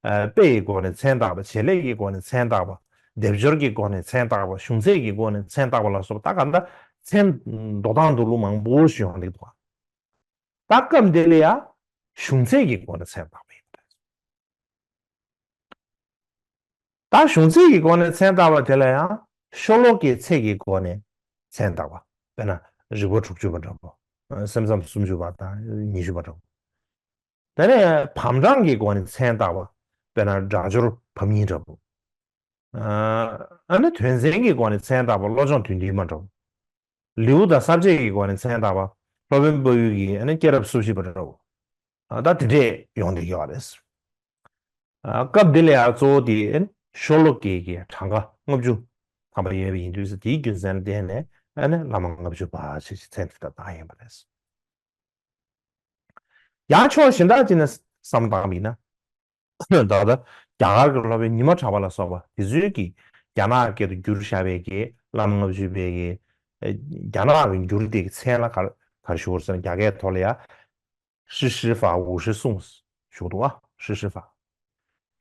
ཨ། དཔེ་ཡི་སྒོ་ནས་མཚན་བཏགས་པ། བྱེད་ལས་ཀྱི་སྒོ་ནས་མཚན་བཏགས་པ། སྡེབ་སྦྱོར་གྱི་སྒོ་ནས་མཚན་བཏགས་པ། གཞུང་ཚད་ཀྱི་སྒོ་ནས་མཚན་བཏགས་པ་ལ་སོགས་པ། ད་ག་འདྲ་མཚན་འདོགས་སྟངས་འདུག་ལུགས་མང་པོ་ཞིག་ཡོང་གི་འདུག་ད་སྐབས་འདི་ལ་ཡང་གཞུང་ཚད་ཀྱི་སྒོ་ནས་མཚན་བཏགས་པ་ཡིན། ད་གཞུང་ཚད་ཀྱི་སྒོ་ནས་མཚན་བཏགས་པ་དེ་ལ་ཡང་ཤོ་ལོ་ཀའི་ཚད་ཀྱི་སྒོ་ནས་མཚན་བཏགས་པ། དཔེར་ན་རིག་པ་དྲུག་ཅུ་པ་འདྲ་པོ། སེམས་ཙམ་སུམ་ཅུ་པ་དང་ཉི་ཤུ་པ་འདྲ་པོ། དེ་ནས་བམ་གྲངས་ཀྱི་སྒོ་ནས་མཚན་བཏགས་པ། དཔེར་ན་སྒྲ་སྦྱོར་བམ་གཉིས་འདྲ་པོ། ཨ་ནི་དོན་ཚན་གྱི་སྒོ་ནས་མཚན་བཏགས་པ། བློ་སྦྱོང་དོན་མཐུན་མ་འདྲ་པོ། ལེའུ་དང་ས་བཅད་ཀྱི་སྒོ་ནས་མཚན་བཏགས་པ། སློབ་དཔོན་དཔལ་ཡུལ་གྱི་ཨ་ནི་སྐྱེས་རབས་སོ་བཞི་པ་འདྲ་པོ། ད་དེ་འདྲས་ཡོང་བསྡད་ཡོད་རེད། སྐབས་འདི་ལ་ཡང་གཙོ་བོ་དེ་ཤོ་ལོ་ཀའི་གྲངས་ཀ་ལྔ་བཅུ་ཐམ་པ་ཡོད་པ་ཡིན་དུས་ཙང་། དེའི་རྒྱུ་མཚན་ལ་བརྟེན་ནས་ཨ་ནི་བླ་མ་ལྔ་བཅུ་པ་ཞེས་མཚན་དེ་ལྟར་བཏགས་ཡིན་པ་རེད། ཡང་ཕྱོགས་གཞན་དག་ཅིག་ནས་བསམ་བློ་བཏང་བ་ཡིན་ན། ད་ལྟ་རྒྱ་གར་གྱི་སློབ་དཔོན་ཉི་མ་གྲགས་པ་ལ་སོགས་པ་དེ་ཚོས་ཀྱིས་རྒྱ་ནག་སྐད་དུ་བསྒྱུར་བཞག་པའི་གི་བླ་མ་ལྔ་བཅུ་པའི་གི་རྒྱ་ནག་གི་འགྱུར་དེ་གི་མཚན་ལ་ག་རེ་ག་རེ་ཞུ་དགོས་ཟེར་ན། རྒྱ་སྐད་ཐོག་ལ་ཡ་ཧྲི་ཧྲི་ཧྥ་ཝུ་ཧྲི་སུང་ཞུ་འདུག་ཨ། ཧྲི་ཧྲི་ཧྥ།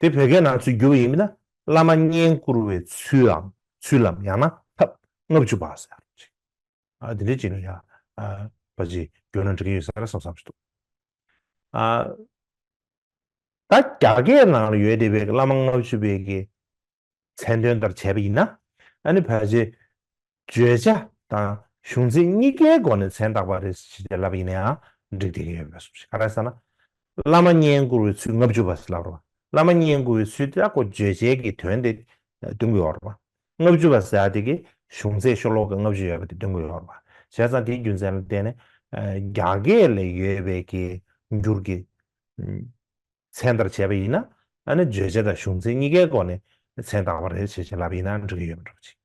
དེ་བོད་སྐད་ནང་ཚུར་བསྒྱུར་བ་ཡིན་ན། བླ་མ་བསྙེན་བཀུར་བའི་ཚུལ་ལམ། ཚུལ་ལམ་ཡང་ན་ཐབས་ལྔ་བཅུ་པ་ཟེར་ཡ་ཅིག་ཨ། དེ་འདྲའི་ཅིག་ལ་ཡ། ཨ། ཕལ་ཆེར་བསྒྱུར་ན་འགྲིག་གི་ཡོད་ས་རེད་བསམ་བསམ་ཞིག་འདུག་ཨ། ད་རྒྱ་སྐད་ནང་ལ་ཡོད་བསྡད་པའི་བླ་མ་ལྔ་བཅུ་པའི་གི་མཚན་དོན་ལྟར་བྱས་པ་ཡིན་ན། ཨ་ནི་ཕལ་ཆེར་བརྗོད་བྱ་དང་གཞུང་ཚད་གཉིས་ཀའི་སྒོ་ནས་མཚན་བཏགས་པ་རེད་ཅེས་ལབ་པ་ཡིན་ན་ཡང་འགྲིག་བསྡད་ཀྱི་ཡོད་པའི་བཟོ་ཞིག་ག་རེ་ཟེར་ན། བླ་མ་བསྙེན་བཀུར་བའི་ཚུལ་ལྔ་བཅུ་པ་ཟེར་ལབ་རེད་པ། བླ་མ་བསྙེན་བཀུར་བའི་ཚུལ་དེ་ཁོ་བརྗོད་བྱའི་གི་དོན་དེ་སྟོན་གྱི་ཡོད་རེད་པ། ལྔ་བཅུ་པ་ཟེར་ཡ་དེ་གི་གཞུང་ཚད་ཤོ་ལོ་ཀ་ལྔ་བཅུ་ཡོད་པ་དེ་སྟོན་གྱི་ཡོད་རེད་པ། བྱས་ཙང་དེའི་རྒྱུ་མཚན་ལ་བརྟེན་ནས། ཨ། རྒྱ་སྐད་ལ་ཡོད་པའི་གི་འགྱུར་གྱི་མཚན་ལྟར་བྱས་པ་ཡིན་ན། ཨ་ནི་བརྗོད་བྱ་དང་གཞུང་ཚད་གཉིས་ཀའི་སྒོ་ནས་མཚན་བཏགས་པ་རེད་ཅེས་བྱས་ལབ་ཡིན་ན་འགྲིག་གི་ཡོད་པ་འདྲ་པོ་ཅིག་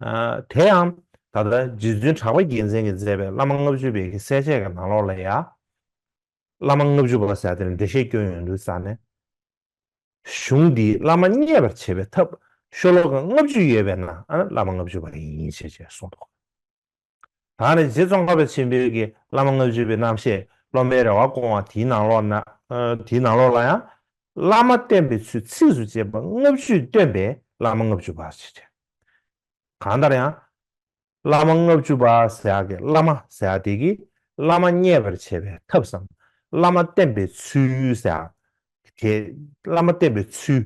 ཨ། དེ་ཡང་ད་ལྟ་རྗེ་བཙུན་གྲགས་པ་རྒྱལ་མཚན་གྱིས་མཛད་པའི་བླ་མ་ལྔ་བཅུ་པའི་གི་གསལ་བྱེད་ཀྱི་ནང་ལོགས་ལ་ཡ། བླ་མ་ལྔ་བཅུ་པ་ཟེར་དེ་ལ་འགྲེལ་བཤད་སྐྱོན་ཡོང་དུས་ཙང་ནས། གཞུང་འདིས་བླ་མ་མཉེས་པར་བྱེད་པའི་ཐབས་ཤོ་ལོ་ཀ་ལྔ་བཅུ་ཡོད་པས་ན། ཨ་ནི་བླ་མ་ལྔ་བཅུ་པ་ཡིན་ཞེས་བྱས་གསུངས་འདུག་ད་ནི་རྗེ་ཙོང་ཁ་པ་ཆེན་པོའི་གི་བླ་མ་ལྔ་བཅུ་པའི་རྣམ་བཤད་སློབ་མའི་རེ་བ་སྐོང་བ་དེའི་ནང་ལོགས་ན། ཨ། དེའི་ནང་ལོགས་ལ་ཡང་། བླ་མ་བསྟེན་པའི་ཚུལ་ཚིགས་སུ་བཅད་པ་ལྔ་བཅུས་སྟོན་པས་བླ་མ་ལྔ་བཅུ་པ་ཞེས་བྱ། གང་ལྟར་ཡང་། བླ་མ་ལྔ་བཅུ་པ་ཟེར་ཡག་གི་བླ་མ་ཟེར་ཡག་དེ་གིས་བླ་མ་མཉེས་པར་བྱེད་པའི་ཐབས་སམ། བླ་མ་བསྟེན་པའི་ཚུལ་ཟེར་ཡག་དེ། བླ་མ་བསྟེན་པའི་ཚུལ་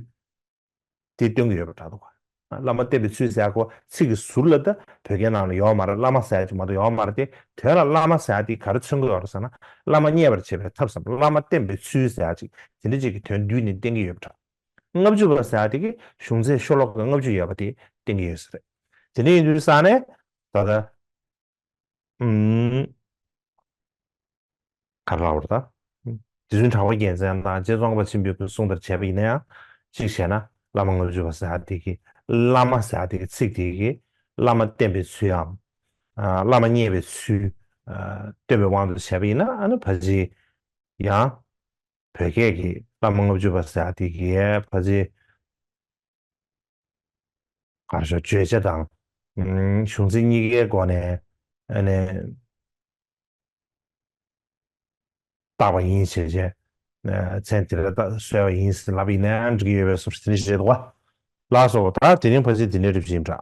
དེ་སྟོན་གྱི་ཡོད་པ་འདྲ་འདུག་བླ་མ་བསྟེན་པའི་ཚུལ་ཟེར་ཡག་ཁོ་ཚིག་གི་ཟུར་ལ་ད་བོད་སྐད་ནང་ལ་ཡོད་མ་རེད། བླ་མ་ཟེར་ཡག་ཅིག་མ་གཏོགས་ཡོད་མ་རེད་དེ། དོན་ལ་བླ་མ་ཟེར་ཡག་དེ་ག་རེ་མཚོན་གྱི་ཡོད་རེད་ཟེར་ན། བླ་མ་མཉེས་པར་བྱེད་པའི་ཐབས་སམ། བླ་མ་བསྟེན་པའི་ཚུལ་ཟེར་ཡག་ཅིག་དེ་འདྲ་ཅིག་གི་དོན་བསྡུས་ནས་བསྟན་གྱི་ཡོད་པ་འདྲ། ལྔ་བཅུ་པ་ཟེར་ཡག་དེ་གིས་གཞུང་ཚད་ཤོ་ལོ་ཀ་ལྔ་བཅུ་ཡོད་པ་དེ་བསྟན་གྱི་ཡོད་ས་རེད། དེ་འདྲ་ཡིན་དུས་ཙང་ནས་ད་ལྟ། ཨུམ། ག་རེ་ལབ་དགོས་རེད་ད། རྗེ་བཙུན་གྲགས་པ་རྒྱལ་མཚན་དང་རྗེ་ཙོང་ཁ་པ་ཆེན་པོའི་གསུང་ལྟར་བྱས་པ་ཡིན་ན་ཡང་། གཅིག་བྱས་ན་བླ་མ་ལྔ་བཅུ་པ་ཟེར་ཡག་དེ་གིས། བླ་མ་ཟེར་ཡག་དེ་གི་ཚིག་དེ་གིས་བླ་མ་བསྟེན་པའི་ཚུལ་འམ། ཨ། བླ་མ་མཉེས་པའི་ཚུལ། ཨ། སྟོན་པའི་དབང་དུ་བྱས་པ་ཡིན་ན། ཨ་ནི་ཕལ་ཆེར་ཡང་། བོད་སྐད་ཀྱི་བླ་མ་ལྔ་བཅུ་པ་ཟེར་ཡག་དེ་གིས་ཕལ་ཆེར། གར་ཤོག་བརྗོད་བྱ་དང་། ཨུམ། གཞུང་ཚིག་གཉིས་ཀའི་སྒོ་ནས། ཨ་ནི། བཏགས་པ་ཡིན་ཞེས་བྱས། ཨ། མཚན་དེ་ལ་བཏགས་གསོལ་བ་ཡིན་ཟེར་ལབ་ཡིན་ན་འགྲིག་གི་ཡོད་པའི་བཟོ་འདྲ་དེ་འདྲ་ཞིག་རེད་འདུག་ག་ལགས་སོ། ད་དེ་རིང་ཕལ་ཆེར་འདི་ནས་རིམ་བཞིན་འདྲ།